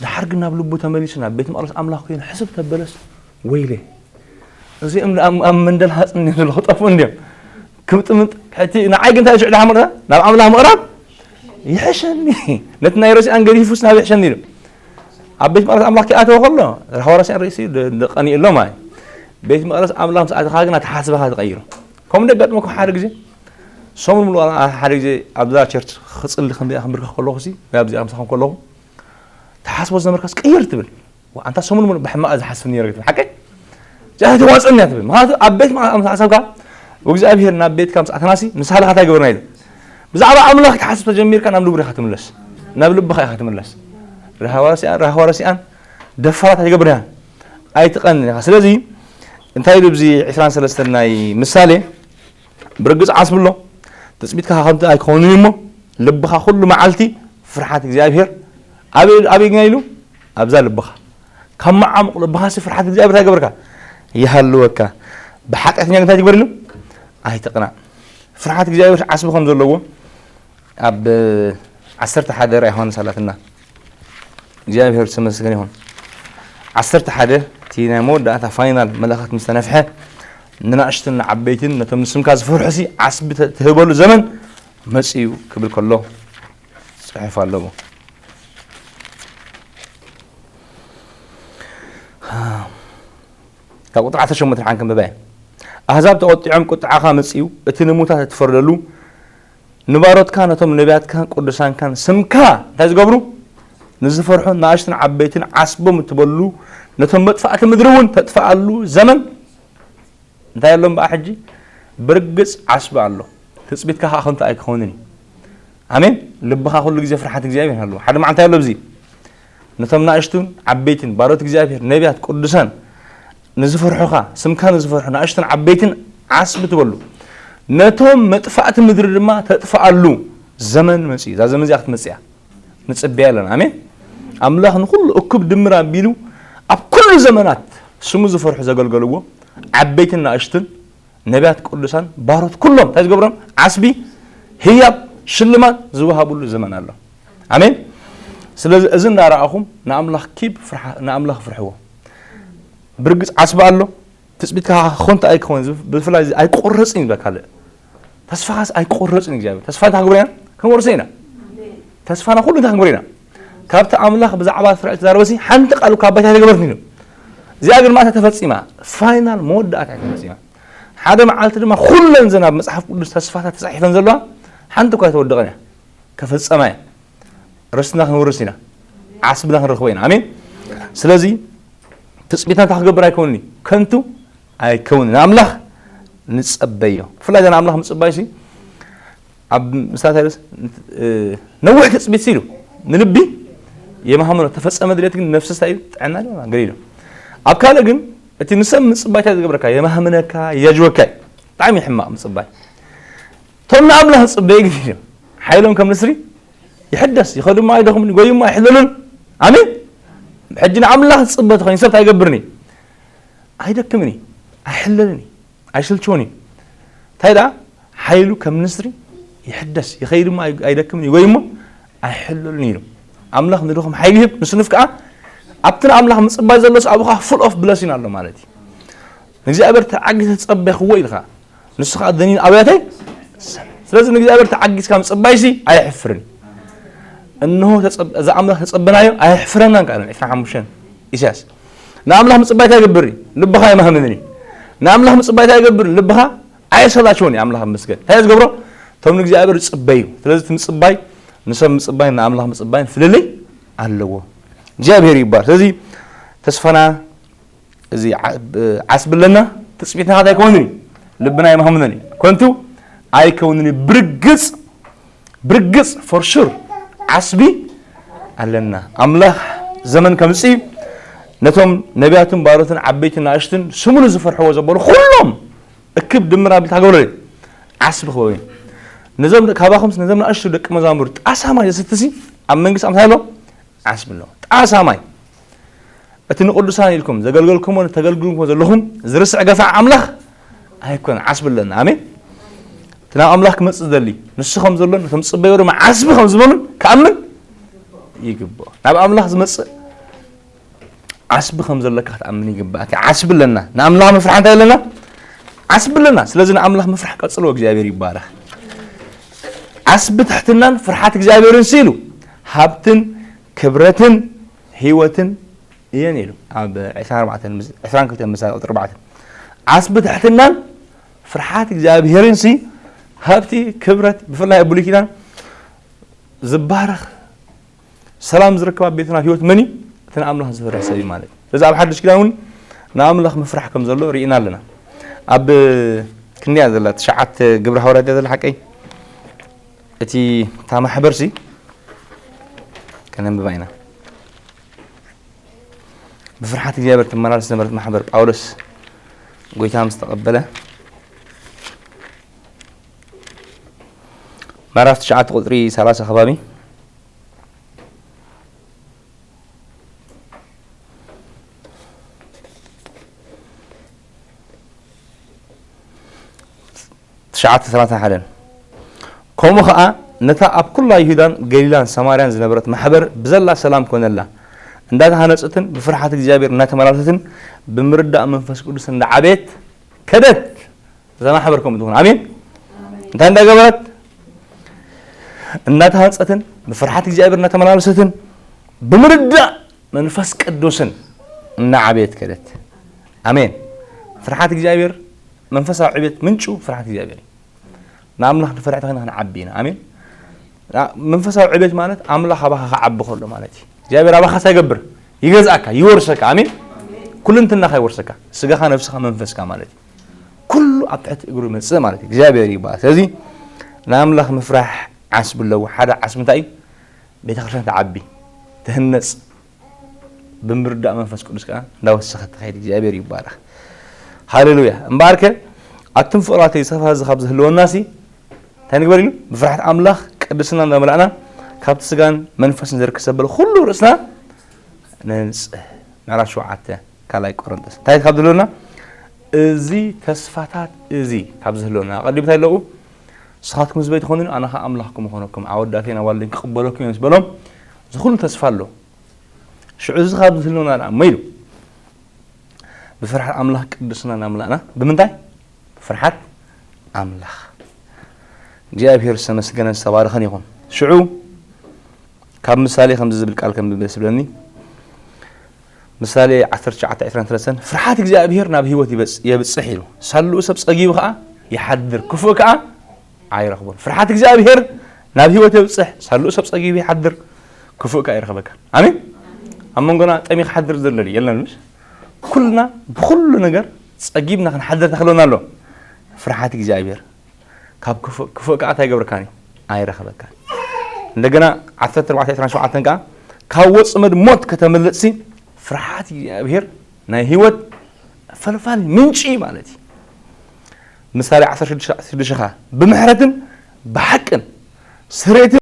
ድሓር ግን ናብ ልቡ ተመሊሱ ናብ ቤት መቕደስ ኣምላኽ ኮይኑ ሕስብ ተበለስ ወይለ እዚኦም ኣብ ኣብ መንደል ሃፅን እዮም ዘለኹ ጠፍኡ እንዲዮም። ክምጥምጥ ሕቲ ንዓይ ግን እንታይ ሽዑ ድሓር መቕረብ ናብ ኣምላኽ ምቕራብ ይሕሸኒ። ነቲ ናይ ረሲኣን ገዲፉስ ናብ ይሕሸኒ ኢሉ ኣብ ቤት መቕደስ ኣምላኽ ክኣተወ ከሎ ራህዋ ረሲኣን ርእሲ ቀኒኡ ኣሎ ማለት። ቤት መቕደስ ኣምላኽ ምስ ኣተኻ ግን ኣተሓስባኻ ትቐይሩ። ከምኡ ደጋጥመኩም ሓደ ግዜ ሰሙን ሙሉእ ሓደ ግዜ ኣብዛ ቸርች ክፅሊ ክንደይ ክንብርከኽ ከለኹ ሲ ወይ ኣብዚኣ ምሳኹም ከለኹ ተሓስቦ ዝነበርካስ ቅይር ትብል። ዋ፣ ኣንታ ሰሙን ሙሉእ ብሕማቕ ዝሓስብ ነይረ ትብል። ሓቀይ? እዚኣ ተዋፅእን እያ ትብል። ምኽንያቱ ኣብ ቤት መቕደስ ኣምሳ ሓሳብካ እግዚኣብሔር ናብ ቤትካ ምስ ኣተናሲ ንስኻ ለኻ እንታይ ገበርና ኢሉ። ብዛዕባ ኣምላኽ ክትሓስብ ተጀሚርካ ናብ ንቡር ኢኻ ትምለስ። ናብ ልብኻ ኢኻ ትምለስ። ራህዋ ረሲኣን፣ ራህዋ ረሲኣን ደፋራት ኣይትገብርን ኢኻ። ኣይትቐንን ኢኻ። ስለዚ እንታይ ኢሉ ብዚ ዕስራን ሰለስተን ናይ ምሳሌ ብርግጽ ዓስቢ ኣሎ። ትጽቢትካ ከንቱ ኣይክኸውንን እዩ እሞ፣ ልብኻ ኩሉ መዓልቲ ፍርሓት እግዚኣብሔር ኣበይ፣ ኣበይ ግና ኢሉ? ኣብዛ ልብኻ። ካብ መዓሙቕ ልብኻሲ ፍርሓት እግዚኣብሔር እንታይ ገበርካ? ይሃልወካ። ብሓጢኣተኛ ግን እንታይ ትግበር ኢሉ? ኣይትቕናእ። ፍርሓት እግዚኣብሔር ዓስቢ ከም ዘለዎ ኣብ ዓሰርተ ሓደ ራእይ ዮሃንስ ኣላትና። እግዚኣብሔር ዝተመስገነ ይኹን። ዓሰርተ ሓደ እቲ ናይ መወዳእታ ፋይናል መልእኸት ምስ ተነፍሐ፣ ንናእሽቱን ንዓበይትን ነቶም ንስምካ ዝፈርሑሲ ዓስቢ ተ-፣ ትህበሉ ዘመን መጺኡ ክብል ከሎ ጽሑፍ ኣለዎ። ካብ ቁጥሪ ዓሰርተ ሸሞንተ ንሓን ከንብባ እየ። ኣህዛብ ተቖጢዖም ቁጥዓኻ መጺኡ፣ እቲ ንሙታት እትፈርደሉ፣ ንባሮትካ ነቶም ነቢያትካን ቅዱሳንካን ስምካ እንታይ ዝገብሩ? ንዝፈርሑ ንኣሽቱን ዓበይትን ዓስቦም እትበሉ፣ ነቶም መጥፋእቲ ምድሪ እውን ተጥፍኣሉ ዘመን እንታይ ኣሎም በኣ ሕጂ? ብርግጽ ዓስቢ ኣሎ። ትጽቢትካ ከኣ ከንቱ ኣይክኸውንን እዩ። ኣሜን። ልብኻ ኩሉ ግዜ ፍርሓት እግዚኣብሔር ኣለዎ። ሓደ መዓልቲ ኣሎ ብዚ። ነቶም ናእሽቱን ዓበይትን ባሮት እግዚኣብሔር፣ ነቢያት፣ ቅዱሳን ንዝፈርሑኻ፣ ስምካ ንዝፈርሑ ናእሽቱን ዓበይትን ዓስቢ ትበሉ። ነቶም መጥፋእቲ ምድሪ ድማ ተጥፍኣሉ ዘመን መጺኡ። እዛ ዘመን እዚኣ ክትመጽእ እያ። ንጽበያ ኣለና። ኣሜን። ኣምላኽ ንኹሉ እኩብ ድምር ኣቢሉ ኣብ ኩሉ ዘመናት ስሙ ዝፈርሑ ዘገልገልዎ ዓበይትን ናእሽቱን ነቢያት፣ ቅዱሳን፣ ባሮት ኩሎም እንታይ ዝገብሮም? ዓስቢ፣ ህያብ፣ ሽልማት ዝወሃብሉ ዘመን ኣሎ። ኣሜን። ስለዚ እዚ እናረኣኹም ንኣምላኽ ኪብ ፍርሓ-፣ ንኣምላኽ ፍርሕዎ። ብርግጽ ዓስቢ ኣሎ። ትጽቢትካ ከንቱ ኣይክኾን። እዚ ብፍላይ እዚ ኣይቆረጽን እዩ ዝብለካ ካልእ። ተስፋኻስ ኣይቆረጽን እዩ እግዚኣብሔር። ተስፋ እንታይ ክንገብር ኢና? ክንወርሶ ኢና። ተስፋና ኩሉ እንታይ ክንገብር ኢና? ካብቲ ኣምላኽ ብዛዕባ ፍርሒ ተዛረበሲ ሓንቲ ቃል እኳ ኣባይታ ኣይተገበርትን ኢሉ። እዚኣ ግን መዓልታ ተፈጺማ። ፋይናል መወዳእታ እያ ተፈጺማ። ሓደ መዓልቲ ድማ ኩለን ዘን ኣብ መጽሓፍ ቅዱስ ተስፋታት ተጻሒፈን ዘለዋ ሓንቲ እኳ ኣይተወደቐን እያ። ከፈጸማ እያ። ርስትና ክንወርስ ኢና። ዓስብና ክንረኽቦ ኢና። ኣሜን። ስለዚ ትጽቢትና እንታይ ክገብር ኣይከውንን እዩ። ከንቱ ኣይከውንን። ንኣምላኽ ንጸበዮ። ብፍላይ እዛ ንኣምላኽ ምጽባይ ሲ ኣብ ምሳሌ እ፣ ነዊሕ ትጽቢት ሲ ኢሉ ንልቢ የማህምኖ። ተፈጸመ ድሌት ግን ነፍሲ እንታይ እዩ? ጥዕና እዩ ገሊሉ። ኣብ ካልእ ግን እቲ ንሰብ ምጽባይ እንታይ ዝገብረካ? የማህምነካ፣ የጃጅወካ እዩ። ብጣዕሚ እዩ ሕማቕ ምጽባይ። እቶም ንኣምላኽ ዝጽበዩ ግን ኢሉ ሓይሎም ከም ንስሪ ይሕደስ፣ ይኸዱ እሞ ኣይደኽሙን፣ ይጎዩ እሞ ኣይሕለሉን። ኣሜን። ሕጂ ንኣምላኽ ዝጽበ ተኾይኑ ሰብ እንታይ ይገብርኒ? ኣይደክምን እዩ፣ ኣይሕለልን እዩ፣ ኣይስልችዎን እዩ። እንታይ ደኣ? ሓይሉ ከም ንስሪ ይሕደስ፣ ይኸይድ እሞ ኣይ-፣ ኣይደክምን፣ ይጎይ እሞ ኣይሕለልን ኢሉ። ኣምላኽ ንድኹም ሓይሊ ይህብ፣ ንስኑፍ ከኣ ኣብቲ ንኣምላኽ ምጽባይ ዘሎስ ኣብኡ ከኣ ፉል ኦፍ ብለሲን ኣሎ ማለት እዩ። ንእግዚኣብሔር ተዓጊሰ ዝጸበኽዎ ኢልካ፣ ንሱ ከኣ ደኒን ኣብያተይ። ስለዚ ንእግዚኣብሔር ተዓጊስካ ምጽባይሲ ኣየሕፍርን። እንሆ ተጸብ-፣ እዚ ኣምላኽ ተጸበናዮ ኣየሕፍረናን ከኣ ኢሉ ዕስራን ሓሙሽተን ኢሳያስ። ንኣምላኽ ምጽባይ እንታይ ይገብር እዩ? ልብኻ ኣይመሃምንን እዩ። ንኣምላኽ ምጽባይ እንታይ ይገብር? ልብኻ ኣየሰላችዎን እዩ። ኣምላኽ ይመስገን። እንታይ እዩ ዝገብሮ? እቶም ንእግዚኣብሔር ዝጽበዩ። ስለዚ እቲ ምጽባይ፣ ንሰብ ምጽባይን ንኣምላኽ ምጽባይን ፍልልይ ኣለዎ። እግዚኣብሔር ይባል። ስለዚ ተስፋና እዚ ዓ-፣ ብ-፣ ዓስቢ ኣለና፣ ትጽቢትና እንታይ ኣይከውንን እዩ። ልብና ኣይማህምነን እዩ። ከንቱ ኣይከውንን እዩ። ብርግጽ፣ ብርግጽ፣ for sure፣ ዓስቢ ኣለና። ኣምላኽ ዘመን ከምጽእ ነቶም ነቢያትን ባሮትን ዓበይትን ናእሽትን ስሙ ንዝፈርሕዎ ዘበሉ ኩሎም እክብ ድምር ኣቢልካ ገብረለይ ዓስቢ ክበው እዩ። ነዞም ካባኹምስ ነዞም ናእሽቱ ደቂ መዛሙር ጣሳ ማይ ዘስትሲ ኣብ መንግስቲ ኣምሳይ ኣሎ ዓስቢ ኣሎ። ጣሳ ማይ እቲ ንቅዱሳን ኢልኩም ዘገልገልኩሞ ተገልግልኩሞ ዘለኹም ዝርስዕ ገፋዕ ኣምላኽ ኣይኮነ ዓስቢ ኣለና። ኣሜን። እቲ ናብ ኣምላኽ ክመጽእ ዝደሊ ንሱ ከም ዘሎ ነቶም ዝጽበዮ ድማ ዓስቢ ከም ዝበሉን ክኣምን ይግብኦ። ናብ ኣምላኽ ዝመጽእ ዓስቢ ከም ዘለካ ክትኣምን ይግባእ። እቲ ዓስቢ ኣለና። ንኣምላኽ ምፍራሕ እንታይ ኣለና? ዓስቢ ኣለና። ስለዚ ንኣምላኽ ምፍራሕ ቀጽሎ። እግዚኣብሔር ይባረኽ። ዓስቢ ትሕትናን ፍርሓት እግዚኣብሔርን ሲ ኢሉ ሃብትን ክብረትን ህይወትን እየን ኢሉ ኣብ ዕስራን ኣርባዕተን ምስ-፣ ዕስራን ክልተን ምሳሌ ቁጽሪ ኣርባዕተ። ዓስቢ ትሕትናን ፍርሓት እግዚኣብሔርን ሲ ሃብቲ ክብረት ብፍላይ ኣብ ብሉይ ኪዳን ዝባረኽ ሰላም ዝርከብ ኣብ ቤትና ህይወት መን እዩ? እቲ ንኣምላኽ ዝፈርሕ ሰብ እዩ ማለት እዩ። ስለዚ ኣብ ሓድሽ ኪዳን እውን ንኣምላኽ ምፍራሕ ከም ዘሎ ርኢና ኣለና። ኣብ ክንደያ ዘላ ትሽዓተ ግብረ ሃዋርያት እያ ዘላ ሓቀይ? እቲ እታ ማሕበር ሲ ከነንብባ ኢና። ብፍርሓት እግዚኣብሔር ትመላለስ ዝነበረት ማሕበር ጳውሎስ ጎይታ ምስ ተቐበለ ምዕራፍ ትሽዓተ ቁጽሪ ሰላሳ ከባቢ ትሽዓተ ሰላሳ ሓደን። ከምኡ ኸኣ ነታ ኣብ ኩላ ይሁዳን ገሊላን ሰማርያን ዝነበረት ማሕበር ብዘላ ሰላም ኮነላ። እንዳተሃነጸትን ብፍርሓት እግዚኣብሔር እናተመላለሰትን ብምርዳእ መንፈስ ቅዱስ እንዳዓበየት ከደት። እዛ ማሕበር ከምኡ ትኹን። ኣሜን። እንታይ እንዳገበረት? እናተሃንጸትን ብፍርሓት እግዚኣብሔር እናተመላለሰትን ብምርዳእ መንፈስ ቅዱስን እናዓበየት ከደት። ኣሜን። ፍርሓት እግዚኣብሔር፣ መንፈሳዊ ዕቤት ምንጩ ፍርሓት እግዚኣብሔር እዩ። ንኣምላኽ ንፈርሕ ተኾይና ክንዓቢ ኢና። ኣሜን። ና-፣ መንፈሳዊ ዕቤት ማለት ኣምላኽ ኣባኻ ክዓቢ ከሎ ማለት እዩ። እግዚኣብሔር ኣባኻ እንታይ ይገብር? ይገዝኣካ፣ ይወርሰካ። ኣሜን። ኩልንትናኻ ይወርሰካ። ስጋኻ፣ ነፍስኻ፣ መንፈስካ ማለት እዩ። ኩሉ ኣብ ትሕቲ እግሩ ይመጽእ ማለት እዩ። እግዚኣብሔር ይባል። ስለዚ ንኣምላኽ ምፍራሕ ዓስቢ ኣለዎ። ሓደ ዓስቢ እንታይ እዩ? ቤተ ክርስቲያን ትዓቢ፣ ትህነጽ፣ ብምርዳእ መንፈስ ቅዱስ ከኣ እንዳወሰኸት ትኸይድ። እግዚኣብሔር ይባረኽ። ሃሌሉያ። እምበኣርከ ኣቱም ፍቕራተይ፣ ሰፋ እዚ ካብ ዝህልወናሲ እንታይ ንግበር ኢሉ? ብፍርሓት ኣምላኽ ቅድስና እንዳመላእና ካብቲ ስጋን መንፈስን ዘርክስ ዘበለ ኩሉ ርእስና ነንጽህ። ምዕራፍ ሸውዓተ ካልኣይ ቆሮንቶስ። እንታይ ካብ ዝህልወና? እዚ ተስፋታት እዚ ካብ ዝህልወና። ኣቐዲሙ እንታይ ኣለዉ? ንስኻትኩም ህዝበይ ትኾኑኒ፣ ኣነ ኸዓ ኣምላኽኩም እኾነኩም፣ ኣወዳተይን ኣዋልደይን ክቕበለኩም እየ ምስ በሎም፣ እዚ ኩሉ ተስፋ ኣሎ። ሽዑ እዚ ካብ ዝህልወና ደኣ እሞ ኢሉ፣ ብፍርሓት ኣምላኽ ቅድስና እናምላእና፣ ብምንታይ? ብፍርሓት ኣምላኽ። እግዚኣብሔር ዝተመስገነን ዝተባረኸን ይኹን። ሽዑ ካብ ምሳሌ ከምዚ ዝብል ቃል ከንብብ ደስ ይብለኒ። ምሳሌ ዓሰርተ ትሽዓተ ዕስራን ሰለስተን፣ ፍርሓት እግዚኣብሔር ናብ ህይወት ይበጽ-፣ የብጽሕ ኢሉ፣ ሳልኡ ሰብ ጸጊቡ ከኣ ይሓድር፣ ክፉእ ከኣ ኣይረኽቦን። ፍርሓት እግዚኣብሔር ናብ ህይወት የብጽሕ፣ ሳልኡ ሰብ ጸጊቡ ይሓድር፣ ክፉእ ከኣ ኣይረኽበካን። ኣሜን። ኣብ መንጎና ጠሚኻ ሓድር ዘለል የለን፣ ምሽ? ኩልና ብኹሉ ነገር ጸጊብና ክንሓድር ተኽእሎና ኣሎ። ፍርሓት እግዚኣብሔር ካብ ክፉእ፣ ክፉእ ከኣ እንታይ ይገብረካን እዩ? ኣይረኽበካን። እንደገና ዓሰርተ ኣርባዕተ ዕስራን ሸውዓተን ከኣ ካብ ወጽመድ ሞት ከተምልጥሲ ፍርሓት እግዚኣብሔር ናይ ህይወት ፈልፋሊ ምንጪ ማለት እዩ። ምሳሌ ዓሰርተ ሽዱሽተ፣ ዓሰርተ ሽዱሽተ ከኣ ብምሕረትን ብሓቅን ስሬትን